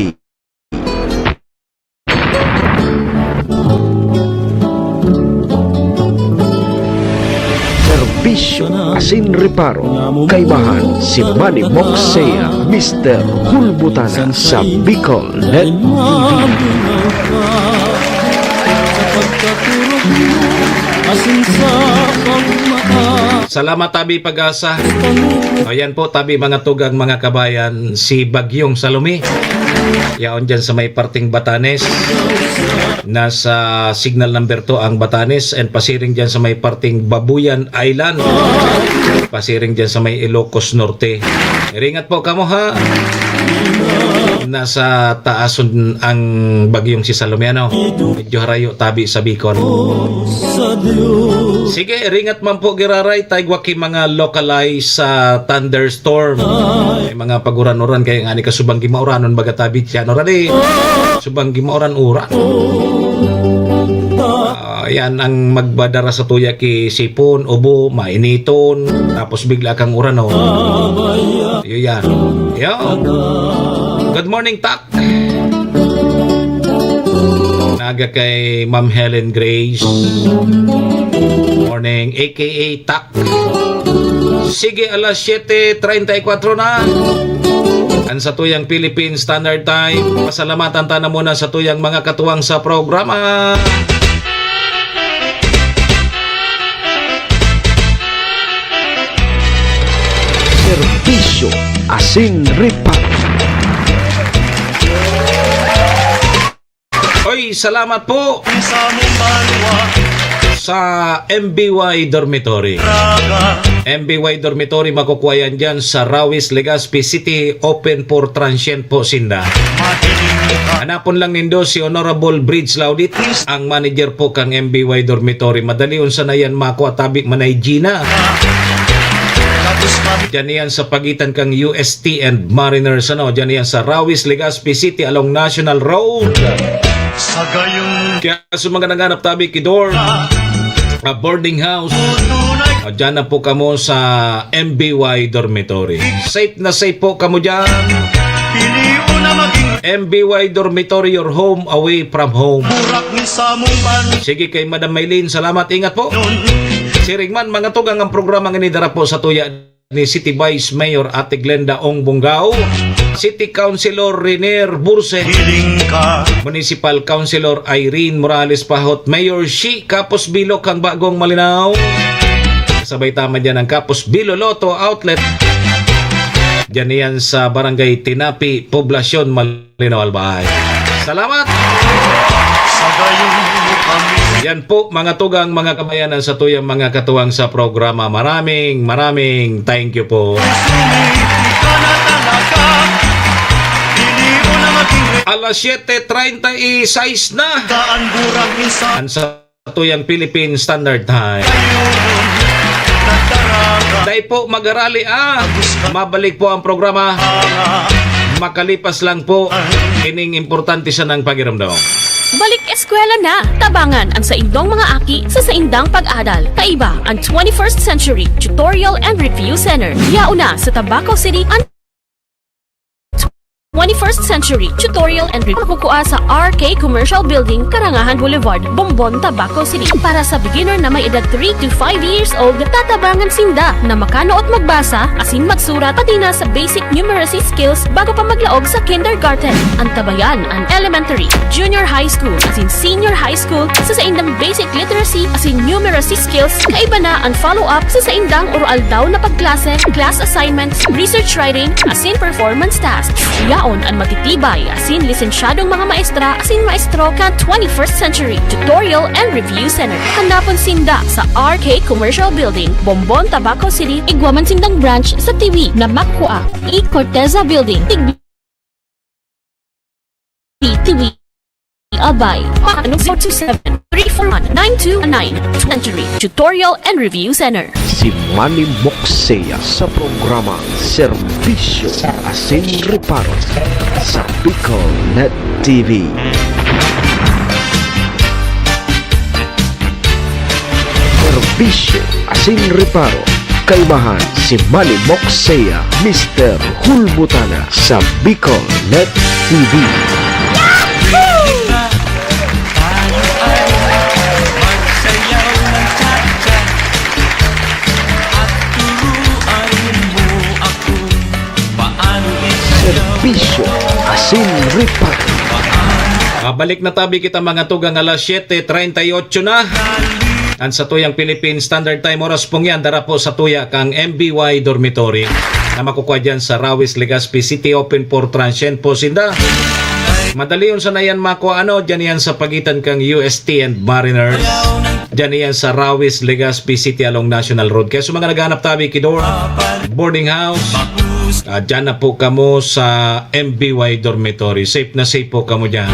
Serbisyo Asin Reparo, kaibahan si Manny Moxea, Mister Hulbutana sa Bicol Net T V. Salamat, tabi Pag-asa. Ayan po, tabi mga tugang, mga kabayan, si Bagyong Salome. Yaon dyan sa may parting Batanes. Nasa signal number two ang Batanes and pasiring dyan sa may parting Babuyan Island. Pasiring dyan sa may Ilocos Norte. Iringat po kamo, ha. Nasa taason ang Bagyong si Salome, ano? Medyo harayo tabi sa Bicol. Sige, iringat man po giraray, ta igwa ki mga localized sa thunderstorm. May mga paguran-uran, kaya nga ni kasubang gimauranon, baga tabi siya, no, rani? Subang gimauran-uran. Ah, yan ang magbadara sa tuya ki sipon, ubo, mainiton, tapos bigla kang uranon. Yun yan. Yun. Good morning, Tak. Naga kay Ma'am Helen Grace. Morning, A K A Tak. Sige, alas siyete treinta y cuatro na. An satuyang Philippine Standard Time. Pasalamatan ta na muna satuyang mga katuwang sa programa. Serbisyo asin reparo. Oy, salamat po sa M B Y Dormitory. M B Y Dormitory, makukuha yan dyan sa Rawis, Legazpi City, open for transient po sinda. Hanapon lang nindo si Honorable Bridge Laudit, ang manager po kang M B Y Dormitory. Madali unsa na yan makuha, tabi man ay Gina. Diyan yan sa pagitan kang U S T and Mariners, ano? Diyan yan sa Rawis, Legazpi City, along National Road. Sa gayong Kaya sa mga naghanap tabi ki dorm, ah, boarding house, ah, dyan na po kamo sa M B Y Dormitory. Safe na safe po kamo dyan. Pili mo na maging M B Y Dormitory, your home away from home. Burak ni Samuban. Sige, kay Madam Maylene, salamat. Ingat po. Siring man, mga tugang, ang programa ngini dara po sa tuya ni City Vice Mayor Ate Glenda Ong Bongao, City Councilor Renier Burse, Hiling ka. Municipal Councilor Irene Morales Pahot, Mayor Shi Kapos Bilo kang Bagong Malinao. Sabay tama dyan ang Kapos Bilo Lotto Outlet. Dyan yan sa Barangay Tinapi, Poblacion Malinao, Albay. Salamat! Sa gayong kami Yan po, mga tugang, mga kabayan, ang satuyang mga katuwang sa programa. Maraming, maraming thank you po. Sumiti ka na talaga. Hindi mo na maging re- Alas siyete treinta y seis na. Daan burang minsan. Ang satuyang Philippine Standard Time. Dai po magarali, ah. Mabalik po ang programa makalipas lang po ining importante sanang pakiramdam. Balik eskwela na! Tabangan ang saindong mga aki sa saindang pag-adal. Kaiba ang twenty-first Century Tutorial and Review Center. Yaon na sa Tabaco City ang twenty-first Century Tutorial and Review. Makukua sa R K Commercial Building, Karangahan Boulevard, Bombon, Tabaco City. Para sa beginner na may edad three to five years old, tatabangan sinda na makanood magbasa asin magsurat, pati na sa basic numeracy skills bago pa maglaog sa kindergarten. Antabayan ang elementary, junior high school, asin senior high school sa saindang basic literacy asin numeracy skills. Kaiba na ang follow-up sa saindang oro-aldaw na pagklase, class assignments, research writing, asin performance tasks. Yaon an matitibay asin lisensyadong mga maestra asin maestro kan twenty-first Century Tutorial and Review Center. Hanapon sinda sa R K Commercial Building, Bombon, Tabaco City. Igwa man sindang branch sa Tiwi na makua, E Corteza Building, Tigbi, Tiwi, Albay. Paano? Zero two seven, three four one, nine two nine. Century Tutorial and Review Center. Si Manny Moksea sa programa Serbisyo Asin Reparo sa Bicol Net T V. Serbisyo Asin Reparo. Kaibahan si Manny Moksea, Mister Hulbutana sa Bicol Net T V. Serbisyo Asin Reparo. Mabalik na tabi kita, mga tugang, alas siyete treinta y ocho na. An satuyang Philippine Standard Time, oras pong yan, dara po sa tuya kang M B Y Dormitory na makukua dyan sa Rawis, Legazpi City, open for transient po sinda. Madali yun sana yan makua, ano, dyan yan sa pagitan kang U S T and Mariners. Dyan yan sa Rawis, Legazpi City along National Road. Kaya sa mga naghahanap tabi, Kidor, boarding house, ah, dyan na po kamo sa M B Y Dormitory. Safe na safe po kamo dyan.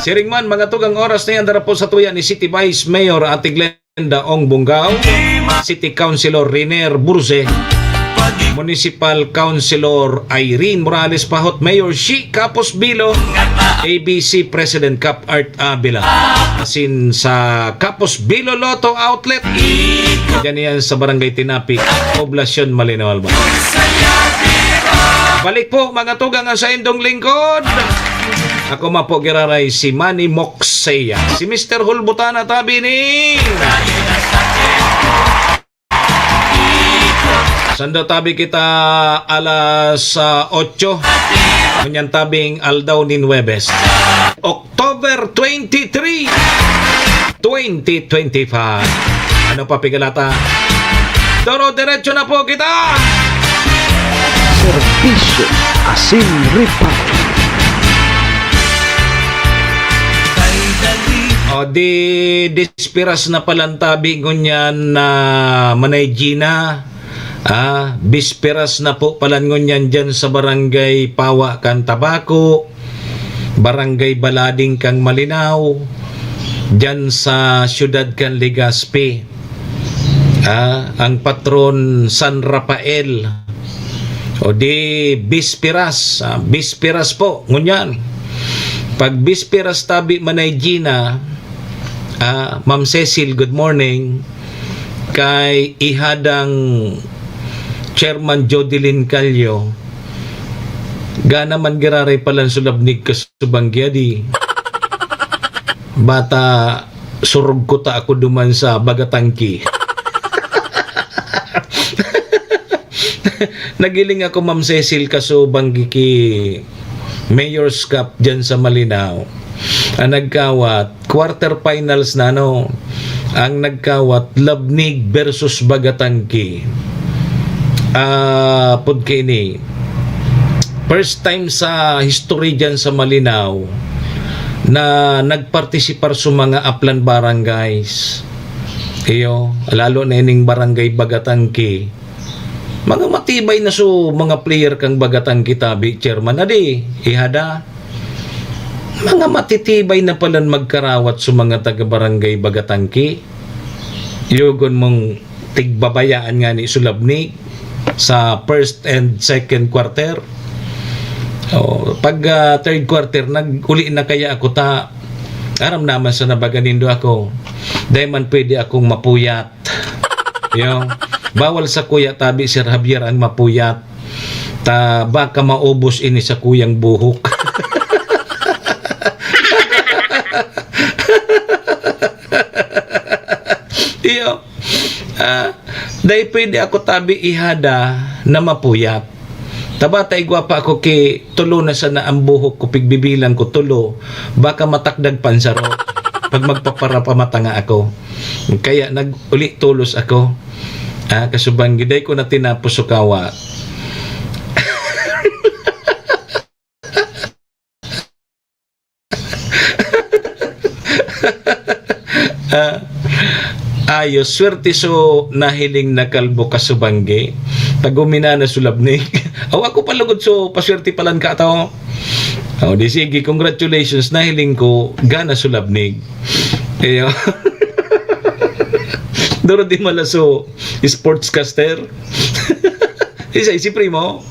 Siring man, mga tugang, oras na yan, dara po sa tuya ni City Vice Mayor Ate Glenda Ong Bungao, City Councilor Riner Burse, Municipal Councilor Irene Morales Pahot, Mayor Shi Kapos Bilo, A B C President Cap Art Avila. Asin sa Kapos Bilo Lotto Outlet. Diyan yan sa Barangay Tinapi, Poblacion Malinao, Albay. Balik po, mga tugang, ang saindong lingkod. Ako man po giraray si Manny Moksea. Si Mister Hulbutana tabi ni. Sando tabi kita alas, ah, otso. Ngunyan tabing aldaw nin Huwebes, October twenty-three, twenty twenty-five. Ano pa pigalata? Doro-derecho na po kita! Serbisyo Asin Reparo. O di, dispiras na palan tabi ngunyan na Manay Gina. Ah, bisperas na po palan ngunyan dyan sa Barangay Pawa kan Tabaco, Barangay Balading kang Malinao, dyan sa siyudad kan Legazpi. Ah, ang patron, San Rafael. O di, bisperas. Ah, bisperas po, ngunyan. Pag bisperas tabi, Manay Gina, ah, Ma'am Cecil, good morning. Kay ihadang Chairman Jodeline Callo, gana man giraray palan sulabnig kasubang gyadi. Bata, surog ko ta ako duman sa Bagatangki. Nagiling ako, Ma'am Cecil, kasubang ki Mayor's Cup dyan sa Malinao. Ang nagkawat, quarter finals na, ano, ang nagkawat, Labnig versus Bagatangki. Ah, pud kaini, first time sa history dyan sa Malinao na nagpartisipar sa mga Aplan Barangays. Iyo, lalo na ining Barangay Bagatangki. Mga matibay na so mga player kang Bagatangki tabi, Chairman, adi, ihada. Mga matitibay na palan magkarawat sa mga taga-barangay Bagatangki. Yogon mong tigbabayaan nga ni sulabnig sa first and second quarter. Oh, pag, ah, third quarter, nag-uli na kaya ako ta, aram naman sa nabaga nindo ako. Dai man pwede akong mapuyat. Yo, bawal sa kuya tabi, Sir Javier, ang mapuyat. Ta baka maubos ini sa kuyang buhok. Iyo. Ah, dai pwede ako tabi ihada na mapuyat. Tabata igwa pa ako ki tulo na sana ang buhok ko, pigbibilang ko tulo, baka matakdag pansaro pag magpaparapamatanga ako. Kaya nag-uli tolos ako. Ah, kasubang giday ko na tinapos sukawa. Ah, ayos, swerte so nahiling na kalbo kasubanggi. Tagumina na sulabnig. Aw, ako pa lugod so paswerte palan ka to. Oh, di sige, congratulations, nahiling ko, gana sulabnig. Iyo. Duro di malaso, sportscaster. Isa, si Primo.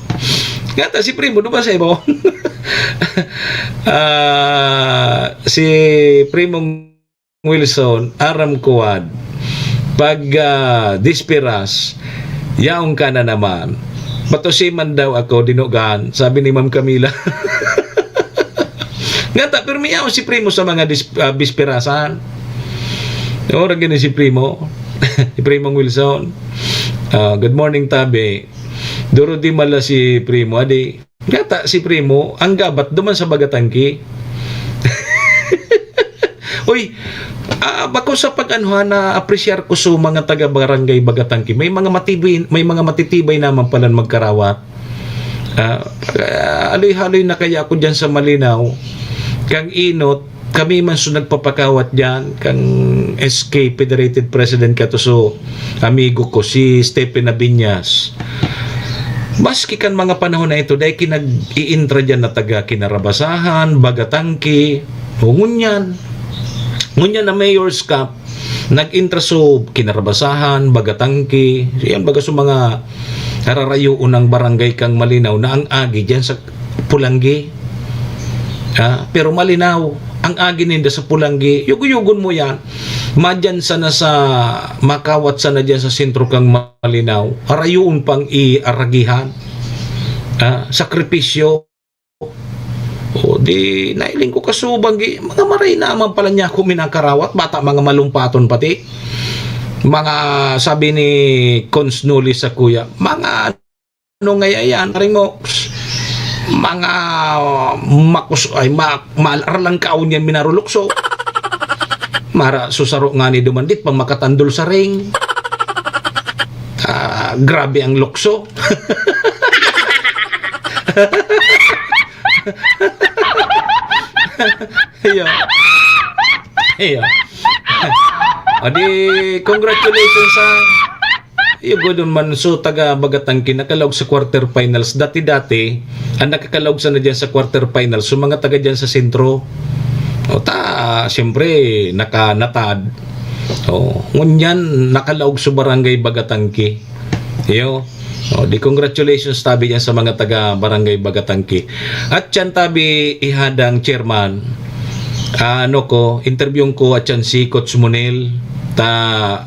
Ngata, si Primo, di ba sa ibo? Ah, si Primong Wilson, aram ko wad. Pag, ah, dispiras, yaon ka na naman. Patusiman daw ako, dinugan, sabi ni Ma'am Camila. Ngata, pero may yaon si Primo sa mga dis-, ah, bisperasan. Oo, ra gini si Primo. Si Primong Wilson. Ah, good morning, tabi. Duro di mala si Primo, adi. Ngata si Primo, ang gabat duman sa Bagatangki. Uy, ah, bako sa pag-anuhan, na-apresyar ko sa mga taga-barangay Bagatangki. May mga matibay, may mga matitibay naman palan magkarawat. Ah, ah, haloy-haloy na kaya ako diyan sa Malinaw. Kang inot, kami man so nagpapakawat diyan, kang S K Federated President kato so amigo ko, si Stephen Abiñas. Maski kan mga panahon na ito, dahil kinag-iintra diyan na taga Kinarabasahan, Bagatangki, o ngunyan. Ngunyan na Mayor's Cup, nag-intra so Kinarabasahan, Bagatangki, yan baga so mga kararayoon ng barangay kang Malinaw na ang agi diyan sa Pulanggi. Ha? Pero Malinaw, ang agi ninda sa Pulanggi, yugo-yugon mo yan. Madyan sana sa, makawat sana dyan sa sentro kang Malinaw. Harayoon pang iaragihan. Ha? Sakripisyo. O, di, nailing ko kasubang, gi-, mga maray naman pala niya ako minakarawat, bata, mga malumpaton pati. Mga, sabi ni Cons Noli sa kuya, mga ano ngaya yan, aring mo, mga makus-, ay, ma-, ma-, aralangkaon yan minarulukso. Mara, susaro nga ni dumandit, pang makatandol sa ring. Ah, grabe ang lukso. Iyo. Iyo. Adi, congratulations sa, iyo, gudon man. So, taga Bagatangki, nakalaog sa quarter finals. Dati-dati, ang nakakalaog sana dyan sa quarter finals, so, mga taga dyan sa sentro. O, ta, siyempre, nakanatad. O, ngunyan, nakalaog sa barangay Bagatangki. Iyo. O, di congratulations tabi yan sa mga taga Barangay Bagatangki. At yan tabi ihadang chairman, ah, ano ko, interviewon ko at yan si Coach Monel, ta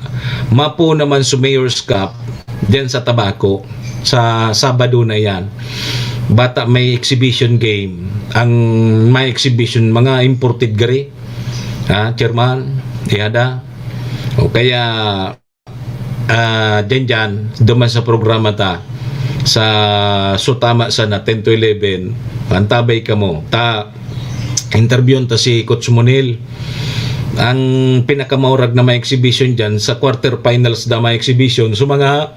mapo naman sa Mayor's Cup, dyan sa Tabaco, sa Sabado na yan. Bata may exhibition game. Ang may exhibition, mga imported gari. Ha, chairman, ihada. O kaya, ah, dyan, dyan, duman sa programa ta, sa Sutama sana, ten to eleven, antabay kamo. Ta, interviewon ta si Coach Monel. Ang pinakamaurag na may exhibition dyan, sa quarter finals na may exhibition, so mga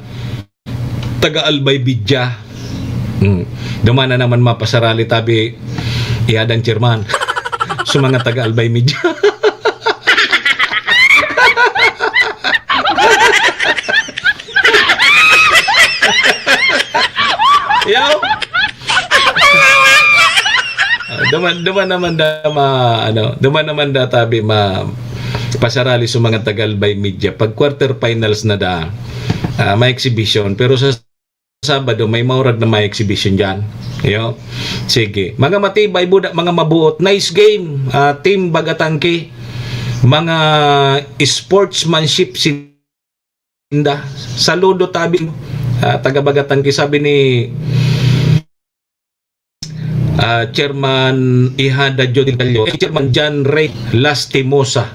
taga Albay Media. Hmm. Duman na naman mapasarali tabi, ihadang chairman. Sa mga taga Albay Media. Yo. Ah, duman, duman naman da ma-, ano, duman naman da tabi ma-, pasarali sa mga taga Albay Media. Pag quarter finals na da, ah, may exhibition. Pero sa Sabado, may maurag na may exhibition dyan. Yo. Sige. Mga matibay, buda, mga mabuot. Nice game, ah, Team Bagatangke. Mga sportsmanship sinda. Saludo tabi, ah, taga Bagatangke. Sabi ni, ah, Chairman Ihada Jody Callo, eh, Chairman John Ray Lastimosa.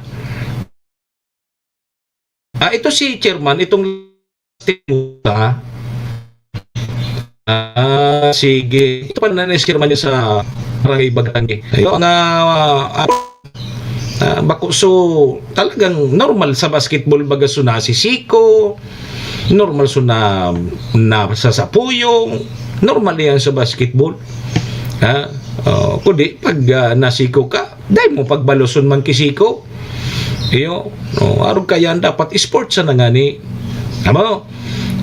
Ah, ito si Chairman, itong Lastimosa. Ah, sige. Ito pala na si Chairman niya sa Barangay Bagatangke. Ito nga, ah, ah, bako, so, talagang normal sa basketball, baga, so, nasisiko, normal, so, na, nasasapuyong, normal yan sa basketball. Ha? Oh, kundi, pag, ah, nasiko ka, dai mo pagbaluson man ki siko. Iyo, oh, arog kayan dapat sports na ngani. Amo?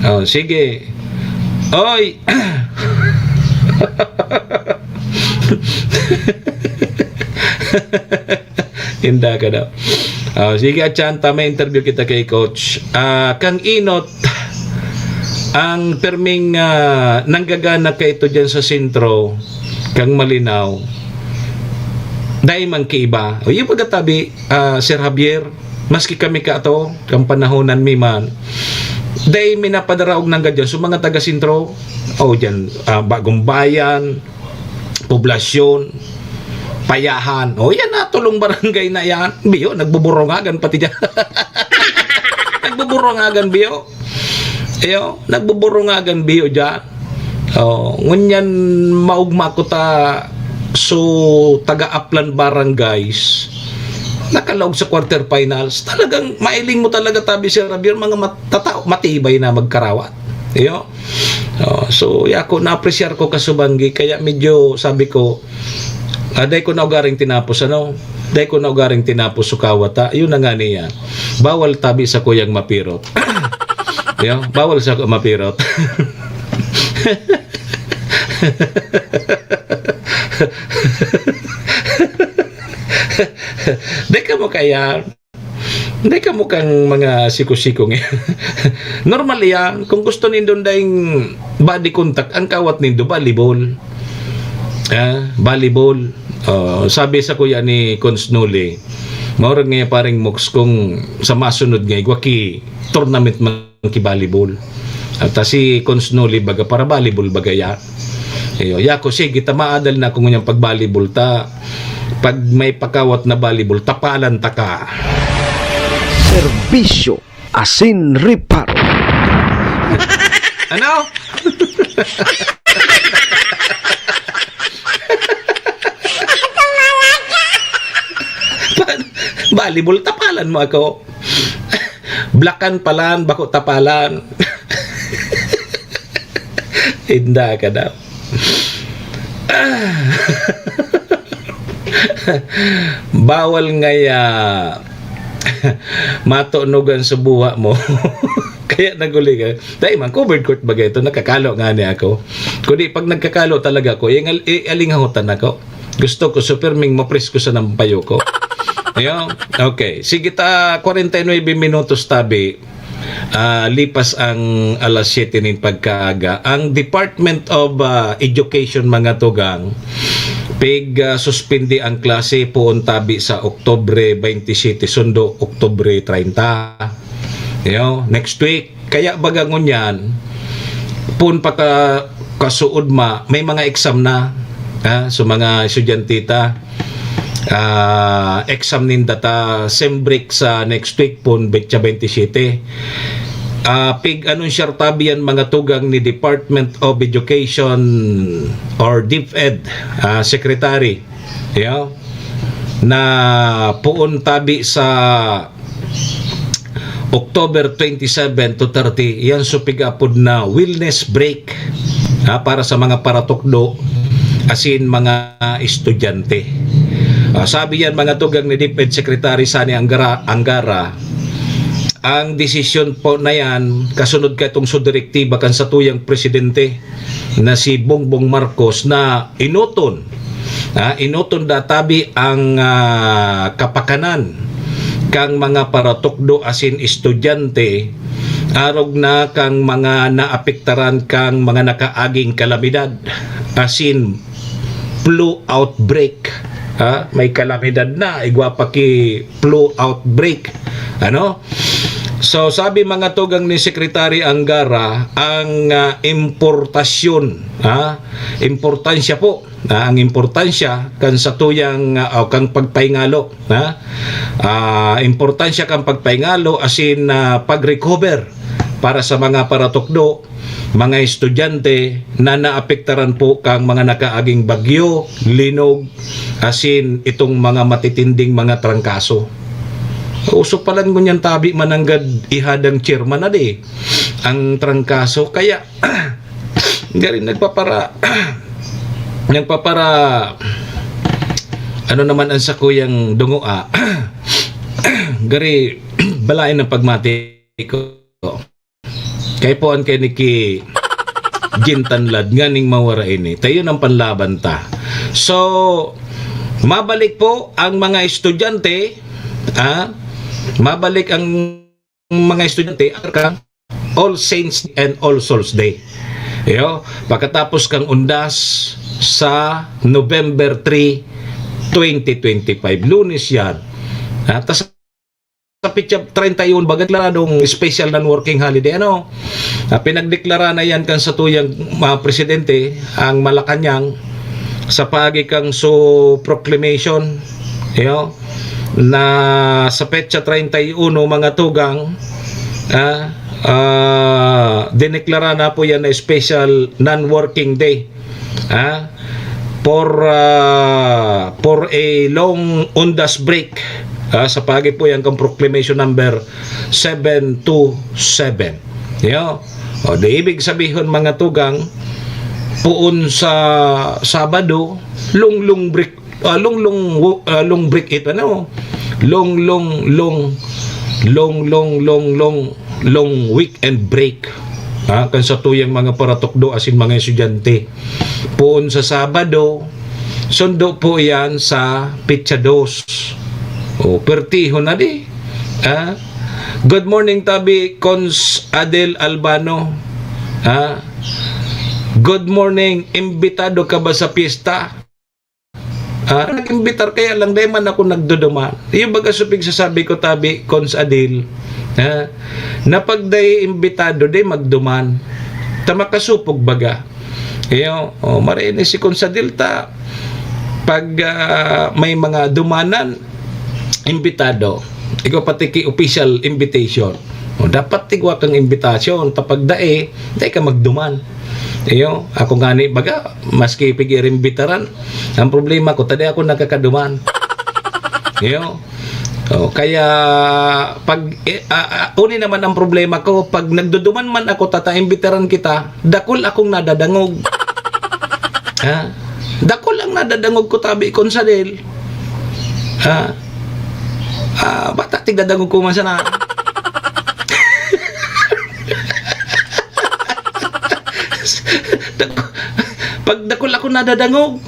Oh, sige. Oy! Inda ka daw. Oh, sige, Achanta, may interview kita kay Coach. Ah, kang Inot, ang perming, ah, nanggagana ka ito dyan sa sentro, kang Malinaw, dai man ki iba. O, yung pagkatabi, ah, Sir Javier, maski kami ka ato, kang panahonan mi man, dai mi napadaraog nang gadyan. So, mga taga-sentro, o, dyan, ah, Bagong Bayan, Poblasyon, Payahan. O, yan na, tulong barangay na yan. Biyo, nagbuburungagan pati dyan. Nagbuburungagan, biyo. Iyo, nagbuburungagan, biyo, dyan. O, ngunyan, maugma ko ta, so, taga-Aplan Barangays, nakalaog sa quarter finals. Talagang mailing mo talaga, tabi, Sir Javier, mga mat-, tatao, matibay na magkarawat. Iyo. Oh, so, yako, na-appreciate ko kasubanggi, kaya medyo sabi ko, ah, dai ko na ugaring tinapos, ano? Dai ko na ugaring tinapos sukawat, ha? Yun na nga niya. Bawal tabi sa kuyang mapirot. Yo, bawal sa mapirot. Dai ka mo kaya. Dai kamo kang mga siko-siko ngayon. Normal yan. Kung gusto nindo daing body contact, ang kawat nindo, volleyball. Ah, volleyball. Oh, sabi sa kuya ni Cons Noli, maurag nga pareng moks kung sa masunod nga igwa ki tournament man ki volleyball. At, ah, si Cons Noli baga para volleyball baga ya. Iyo, yako, sige, ta maadal na ako ngunyan pag volleyball ta. Pag may pakawat na volleyball, tapalan ta ka. Serbisyo asin reparo. Ano? Volleyball, tapalan mo ako. Blakan palan, bako tapalan. Inda ka daw. Ah. Bawal ngaya matunog ang subuha mo. Kaya naguli ka. Dai man, covered court ba ito? Nakakalo nga ni ako. Kundi pag nagkakalo talaga ako, yung al-, i-, alingahotan ako. Gusto ko, super ming mapresko sa nampayo ko. Ayun. Okay. Sige ta, kwarenta y nuebe minutos tabi. Ah, lipas ang alas siyete nin pagkaaga, ang Department of, ah, Education, mga tugang, pig, ah, suspindi ang klase poon tabi sa Oktubre twenty-seven, sundo Oktubre treinta. Yo, next week. Kaya baga ngunyan, poon pa ka, kasuod ma, may mga exam na, ha, so mga estudyante ta. Ah, exam ninda ta, sem break sa next week pon, betsa twenty-seven. Ah, pig-anunsyar tabi yan, mga tugang, ni Department of Education or DepEd, ah, Secretary. Yeah. Na poon tabi sa October twenty-seven to thirty, yan so pig-apod na wellness break, ha, para sa mga paratukdo asin mga estudyante. Ah, sabi yan, mga tugang, ni DepEd Secretary Sonny Angara, Angara, ang desisyon po na yan, kasunod ka itong so direktiba kan satuyang presidente na si Bongbong Marcos na enoton, ha, enoton da tabi ang, ah, kapakanan kang mga paratukdo asin estudyante Arog na kang mga naapektaran kang mga nakaaging kalamidad, asin flu outbreak. Ha? May kalamidad na, igwa pa ki flu outbreak. Ano? So, sabi mga tugang ni Secretary Angara, ang, ah, importasyon, ha? Importansya po, ha? Ang importansya kan satuyang, ah, o kang pagpaingalo, ha? Ah, importansya kang pagpaingalo, asin, ah, pag-recover para sa mga paratukdo, mga estudyante na naapektaran po kang mga nakaaging bagyo, linog, asin itong mga matitinding mga trangkaso. Uso pa lang ngunyan tabi mananggad ihadang chairman na di ang trangkaso. Kaya, gari nagpapara-, nagpapara-, ano naman ang sakuyang dungoa? Gari, balayan ang pagmati ko. Kay puan kay niki gintanlad nganing mawara ini. Tayo ng panlaban ta. So, mabalik po ang mga estudyante, ah, mabalik ang mga estudyante at kang All Saints and All Souls Day. Iyo, pagkatapos kang undas sa November three, twenty twenty-five, Lunes yan. Ah, tas sa petsa treinta y uno, baga deklaradong special non-working holiday, ano? Ah, pinagdeklara na yan kan satuyang, ah, presidente, ang Malacañang, sa paagi kang su proclamation, you know, na sa petsa treinta y uno, mga tugang, ah, ah, dineklara na po yan na special non-working day. Ah, for, ah, for a long undas break, ah, sa paagi po yan kang proclamation number seven two seven. Yo. O, di ibig sabihon, mga tugang, puon sa Sabado, long, long break, ah, long, long wo-, ah, long break ito, ano? Long, long, long, long, long, long, long, long weekend break. Ha? Kan satuyang mga paratukdo asin mga estudyante. Puon sa Sabado, sundo po yan sa petsa dos. O, pertiho na di. Ha? Good morning, tabi, Cons Adel Albano. Ha? Good morning, imbitado ka ba sa piyesta? Ah, nag-imbitar, kaya lang, dai man ako nagduduman. Iyo baga su pigsasabi ko, tabi, Cons Adel, ha? Na pag dai imbitado, dai magduman. Ta makasupog baga. Iyo, o, marene si Cons Adel ta, pag, ah, may mga dumanan, imbitado. Ikaw pati ki official invitation. O, dapat tigwa kang imbitasyon. Ta pag dai, dai ka magduman. Iyo, ako ngani baga, maski pig-iimbitaran, ang problema ko, ta dai ako nagkakaduman. Iyo. O, kaya, pag, eh, ah, ah, uni naman ang problema ko, pag nagduduman man ako, tata, imbitaran kita, dakul akong nadadangog. Ha? Dakul ang nadadangog ko, tabi, Cons Adel. Ha? Ah, bata, tigdadangog ko man sana. Dak-, pag dakul ako nadadangog,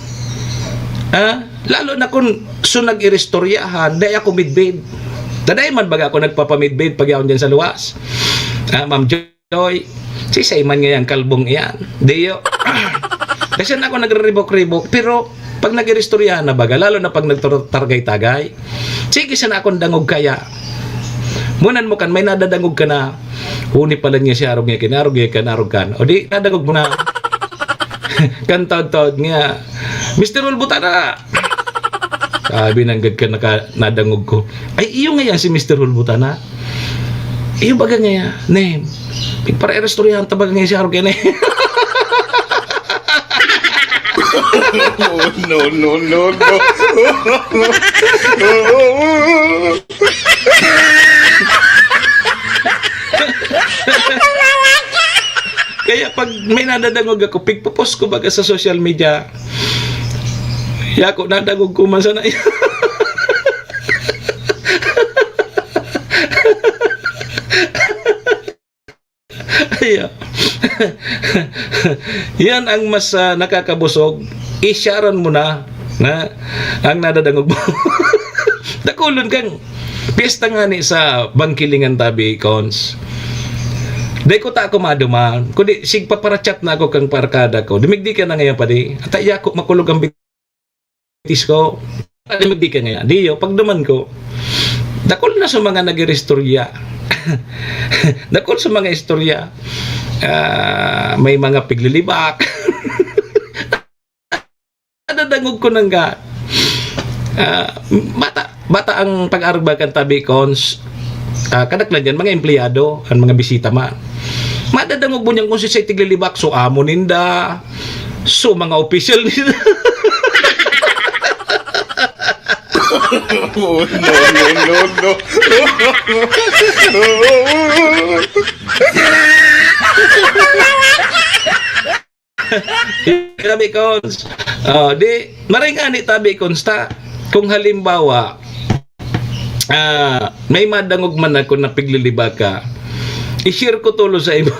ha? Lalo na kung su nag-iristoryahan, dai ako midbid. Ta dai man baga ako nagpapamidbid pag yaon dyan sa luwas. Ah, Ma'am Jo-, Toy, sisay man ngayang kalbong iyan? Diyo. Kasi na ako nagriribok-ribok, pero pag nag-iristoryahan na baga, lalo na pag nagtargay-tagay, sige sana akong dangog kaya. Munan mo kan, may nadadangog ka na, huni pala niya siya, arog niya, kinarog niya, kanarog kan. O di, nadangog mo na. Kan taod-taod niya, "Mister Ulbutana!" Sabi nanggad ka naka-, nadangog ko. Ay, iyo nga yan si Mister Hulbutana. Iyo baga nga yan, ne. Para iristoryahan ta baga nga si Harold yan, eh. No, no, no, no. Kaya pag may nadadangog ako, pigpo-post ko baga sa social media. Yako, nadangog ko man sana. Ayan. Yan ang mas, ah, nakakabusog. Isyaran mo na, na ang nadadangog mo. Dakulon kang piyesta ngani sa Bangkilingan tabi, Cons. Dai ko ta ako maduman, kundi sigpaparachat na ako kan barkada ko. Dumigdi ka na ngayon, padi. At iya ko makulog ang bitis ko. Dumigdi ka ngayon. Diyo, pagduman ko, dakul na sa mga nag-iristorya. Dakul sa mga istorya. Ah, may mga piglilibak. Nadadangog ko nang ga-, ah, bata, bata ang pag-arog kan tabi, Cons. Ah, kadaklan diyan, mga empleyado, ang mga bisita man. Madadangog mo niyan kung si, sa tiglilibak, so amo ninda, so mga opisyal ninda. Oh, no, no, no, no. Grabe, Cons. Oh, di, maray nga ni tabi, Cons, ta. Kung halimbawa, ah, may madangog man ako na piglilibak ka, i-share ko tulo sa imo.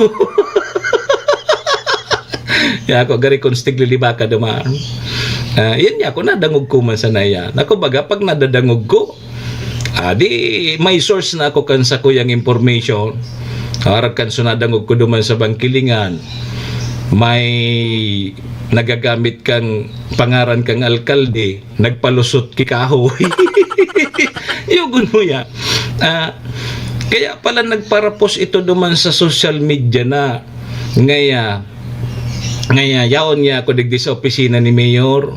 Ya ako, gari, Cons, tiglilibak ka duman. Ah, yan ya ako, nadangog ko man sana yan. Ako baga, pag nadadangog ko, ah, di, may source na ako kan sakuyang information. Arag kan so nadangog ko duman sa Bangkilingan, may nagagamit kang pangaran kang alkalde, nagpalusot ki kahoy. Yugon mo ya. Ah, kaya pala nagparapos ito duman sa social media na ngaya, ngaya, yaon niya ako digdi sa opisina ni Mayor.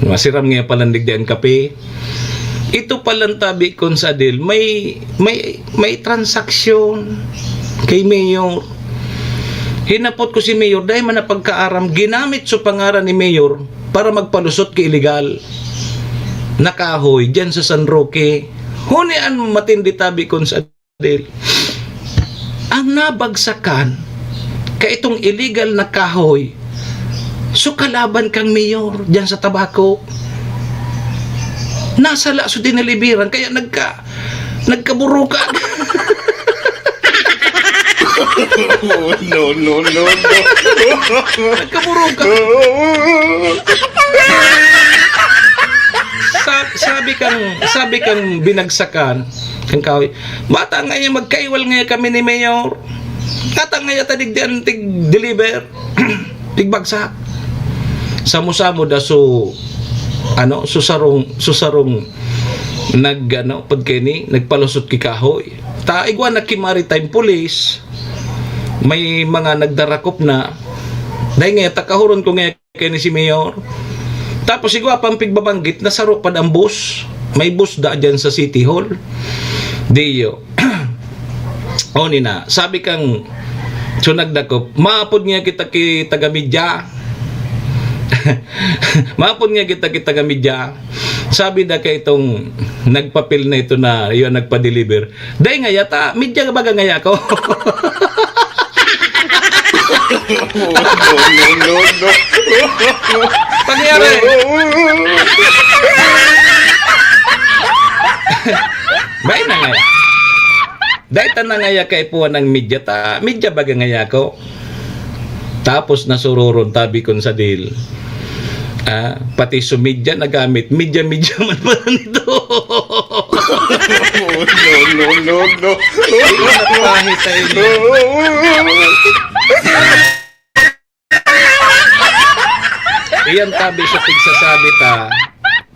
Masiram ngaya pala digdi ang kape. Ito palang tabi, Cons Adel, may, may, may transaksyon kay Mayor. Hinapot ko si Mayor, dahil man na pagkaaram, ginamit sa pangaran ni Mayor para magpalusot ki iligal na kahoy dyan sa San Roque. Huni an matindi tabi, Cons Adel. Ang nabagsakan, ka itong illegal na kahoy, so kalaban kang mayor dyan sa Tabaco. Nasala so dinaliberan, kaya nagka-, nagkaburukan. No, no, no, no. Nagkaburukan. Sa-, sabi kang, sabi kang binagsakan, kang kahoy, "Bata nga yan, magkaiwal nga kami ni Mayor. Bata nga yan, ta digdi an tig-deliver, tigbagsak." Samo-samo da so, ano, so sarong, so sarong nag, ano, pagkini, nagpalusot ki kahoy. Ta igwa na ki Maritime Police, may mga nagdarakop na. Dahil nga, takahuron ko nga kay ni si Mayor. Tapos igwa pang pigbabanggit na saro pad ang bus. May bus da dyan sa City Hall. Diyo. O ni na, sabi kang sunag dakop, "Maapod nga kita ki taga-media." "Maapod nga kita ki taga-media." Sabi da kay itong nagpapil na ito na, yun, nagpa-deliver, "Dai ngaya ta, media baga ngaya ko." No, no, no, no. Pangyari. Dai na ngaya. Dai ta na ngaya kaipuhan ng media ta, media baga ngaya ko. Tapos nasururon tabi kun sa dil. Ah, pati so media nagamit, media-media man pala nito. No, no, no, no. Ay, napahita ini. Iyan tabi sa pigsasabi ta.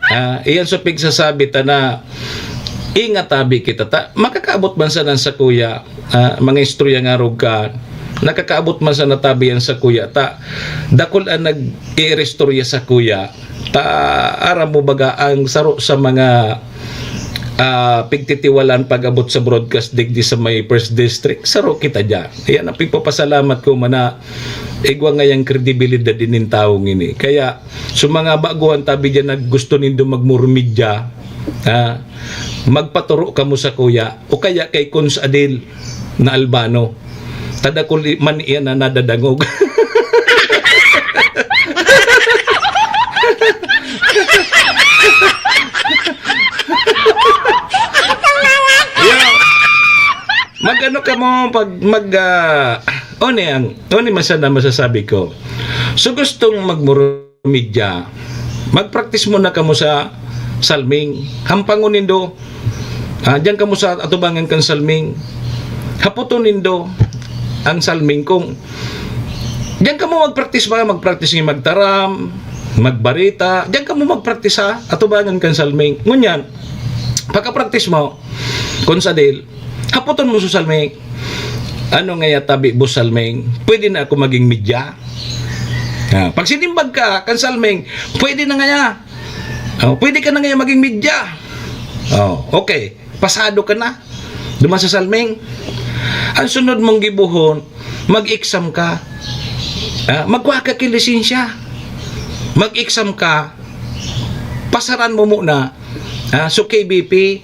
Ah, iyan sa pigsasabi ta na ingat tabi kita ta. Makakaabot man sana sa kuya, ah, mga istorya nga arog ka. Nakakaabot man sana tabi yan sa kuya ta. Dakul an nag-iiristorya sa kuya. Ta, aram mo baga, ang saro sa mga, ah, pigtitiwalaan pag-abot sa broadcast digdi sa may First District, saro kita diyan. Ayan ang pigpapasalamat ko, mana, igwa ngayang kredibilidad inin tawong ini. Kaya, sa mga baguhan tabi diyan na gusto nindo magmurmidya, ah, magpaturo kamo sa kuya o kaya kay Cons Adel na Albano. Ta dakul i-, man iyan na nadadangog. Yeah. Mag-ano ka mo, pag mag, ah, ano yan? Ano man sana masasabi ko? So, gustong magmuro media, magpraktis muna kamo sa salming. Hampangon nindo, ah, diyan kamo sa atubangan kan salming. Hapoton nindo, ang Salming kung diyan kamo magpraktis ba, magpraktis nga magtaram, magbarita, diyan kamo magpraktis ha, atubangan kan Salming. Ngunyan, pagkapraktis mo, kung sa dil, hapoton mo sa Salming, "Ano ngaya tabi, Boss Salming? Pwede na ako maging media?" Ah, pag sinimbag ka kan Salming, "Pwede na ngaya. Oh, pwede ka na ngaya maging media." Oh, okay. Pasado ka na. Duman sa Salming. Ang sunod mong gibohon, mag-exam ka. Ah, magkuha ka ki lisensya. Mag-exam ka. Pasaran mo muna. Ah, so K B P,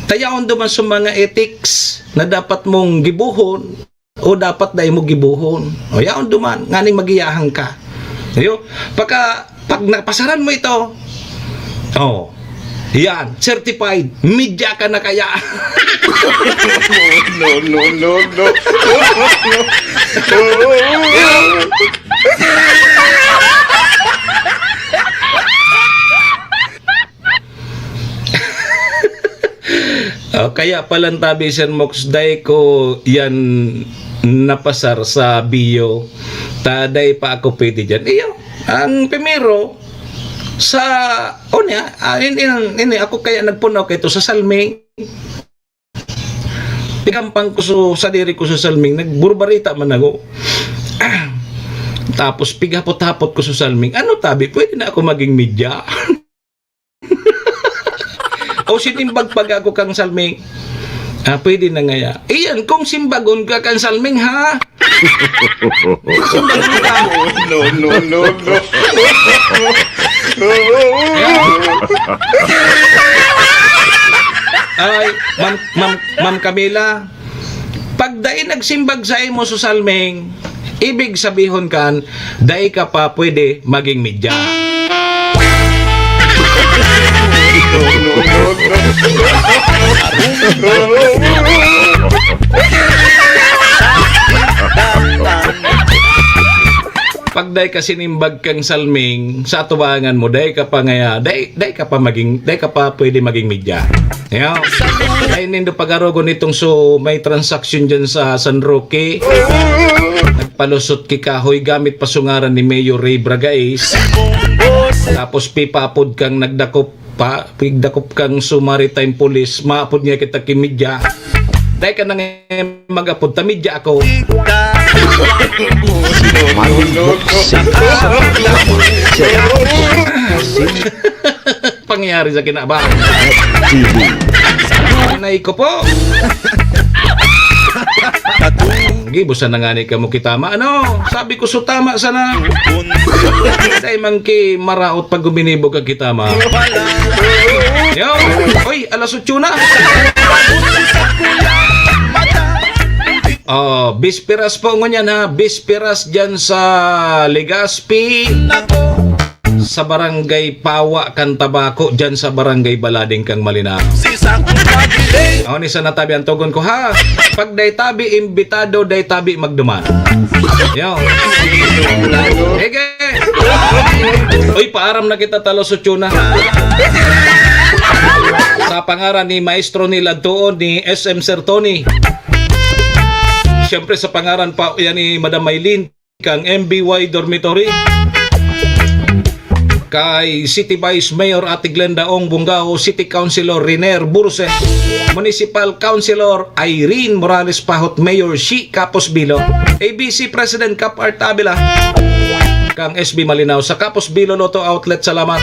tayaon duman sa mga ethics na dapat mong gibohon o dapat dai mo gibohon. O yaon duman, nganing magiyahan ka. Ayo, pagka, pag napasaran mo ito, oh, yan, certified, media ka na kaya. No, no, no, no. Oh, kaya palan tabi, Sir Mox, dai ko yan napasar sa biyo. Ta dai pa ako pwede dyan. Iyo, ang primero, sa, o niya, ah, in, in, in, ako kaya nagpunaw kay ito sa Salming. Pikampang ko so, sa diri ko sa Salming, nagburbarita man ako. Tapos, pighapot-hapot ko sa Salming, "Ano tabi, pwede na ako maging media?" O sinimbag pag ako kang Salming, "Ah, pwede na ngaya." Iyan, kung simbagon ka kang Salming, ha? Simbagon ka. No, no, no, no. Ay, Ma'am, Ma'am, Ma'am Camila, pag dai nagsimbag sa imo sa Salming, ibig sabihon kan, dai ka pa pwede maging media. Pag dai ka sinimbag kang Salming, sa atubangan mo, dai ka pa ngaya, dai, dai ka pa maging, dai ka pa pwede maging media. Yo. Dai nindo pagarogon itong so may transaction dyan sa San Roque. Nagpalusot ki kahoy gamit pa sungaran ni Mayor Ray Bragais. Tapos pipapod kang nagdakop pa, pigdakop kang so maritime police, maapod nga kita ki media. Dai ka na nga mag-apod ta, media ako. Malibok sa Pangyayari sa kinabahan. T V. Nanay ko po. Gibo sana nga ni kamo kitama, ano? Sabi ko, "So tama sana." Dai man ki maraot pag guminibo ka kitama. Yo, oy, alas otso na. Oh, bisperas po ngunyan ha. Bisperas dyan sa Legazpi. Sa Barangay Pawa kan Tabaco, dyan sa Barangay Balading kang Malinao. Si Sako Pagilay. Aw, ni sa natabi ang tugon ko, ha? Pag dai tabi imbitado, dai tabi magduman. Yo. Ege. Uy, paaram na kita, talos otso na. Sa pangaran ni Maestro Nilad Tuon, ni S M Sir Tony. Siyempre, sa pangaran pa yan ni Madam Maylin. Kang M B Y Dormitory, kay City Vice Mayor Ate Glenda Ong Bungao, City Councilor Riner Burse, Municipal Councilor Irene Morales Pahot, Mayor Shi Capos Bilo, A B C President Cap Art Avila, kang S B Malinao sa Capos Bilo Lotto Outlet. Salamat.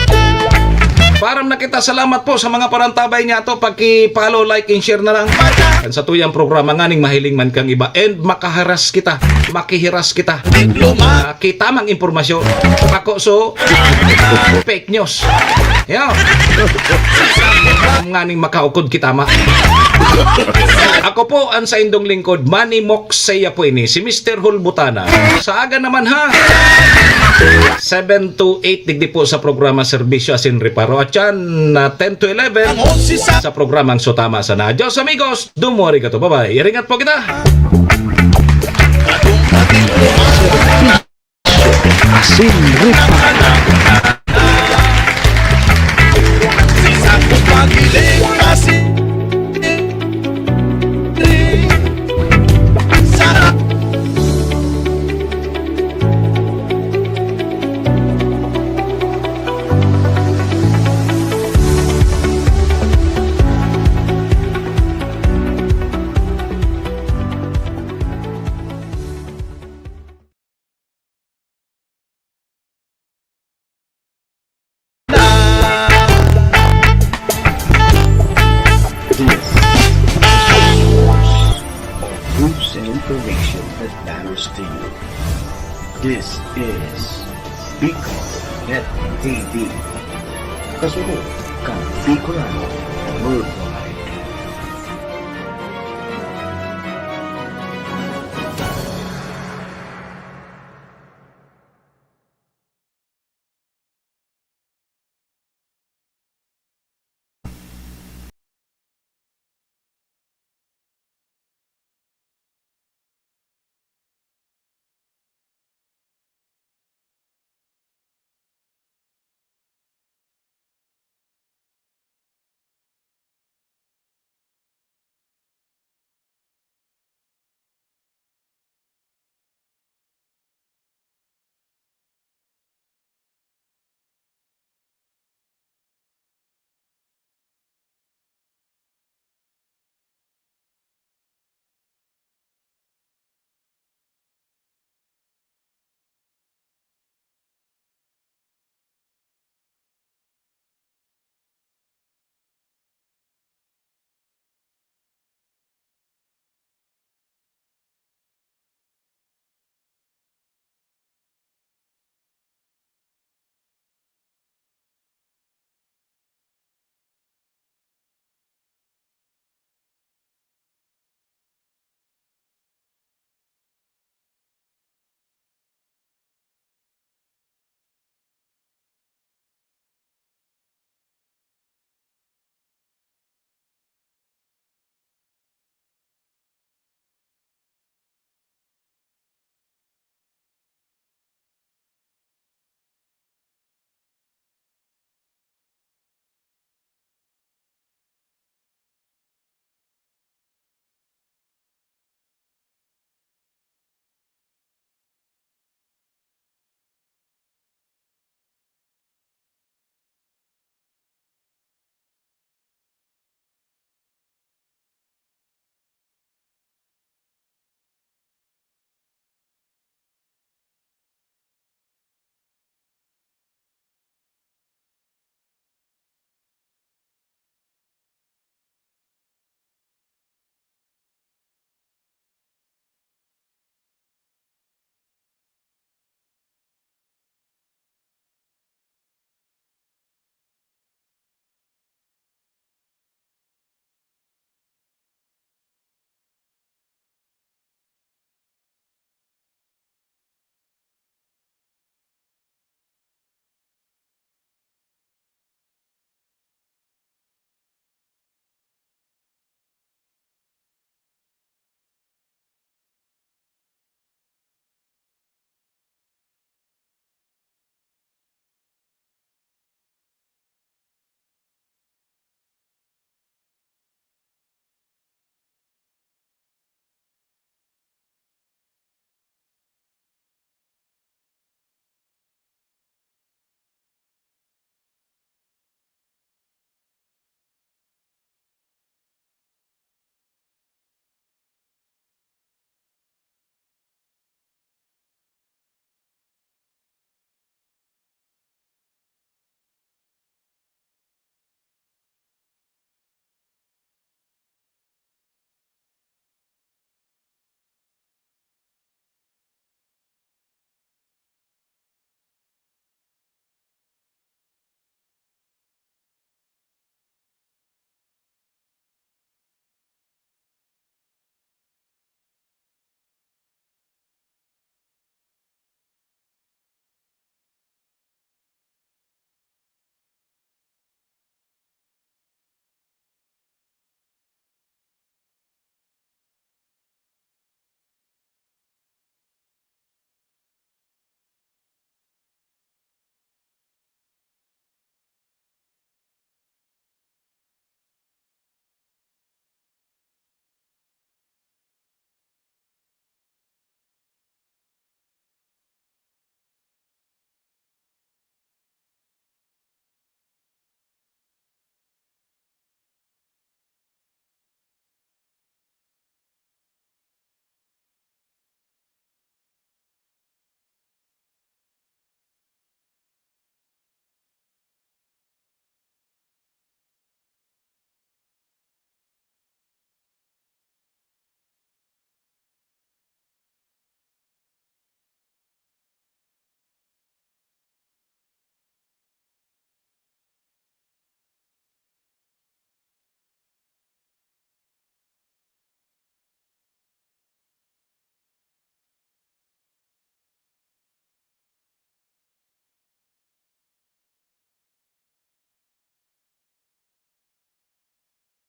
Param na kita. Salamat po sa mga parantabay niya to. Paki-follow, like, and share na lang. Kan sa tuyang programa nganing mahiling man kang iba and makaharas kita, makihiras kita. Diploma. Ah, kita mang impormasyon. Pako so, fake news. Yeah. Nganing makaukod kita ma. Ako po ang saindong lingkod, Manny Mox Saya po ini, si Mister Hulbutana. Sa aga naman ha. Seven to eight digdi po sa programa Serbisyo Asin Reparo. At yan, na ten to eleven sa programang Sotama Sana. Adios amigos, dumori ka to. Bye-bye. Iringat po kita. Asin Reparo. Information that matters to you. This is Bicol Net T V. Kasunod kan Bicolano Worldwide.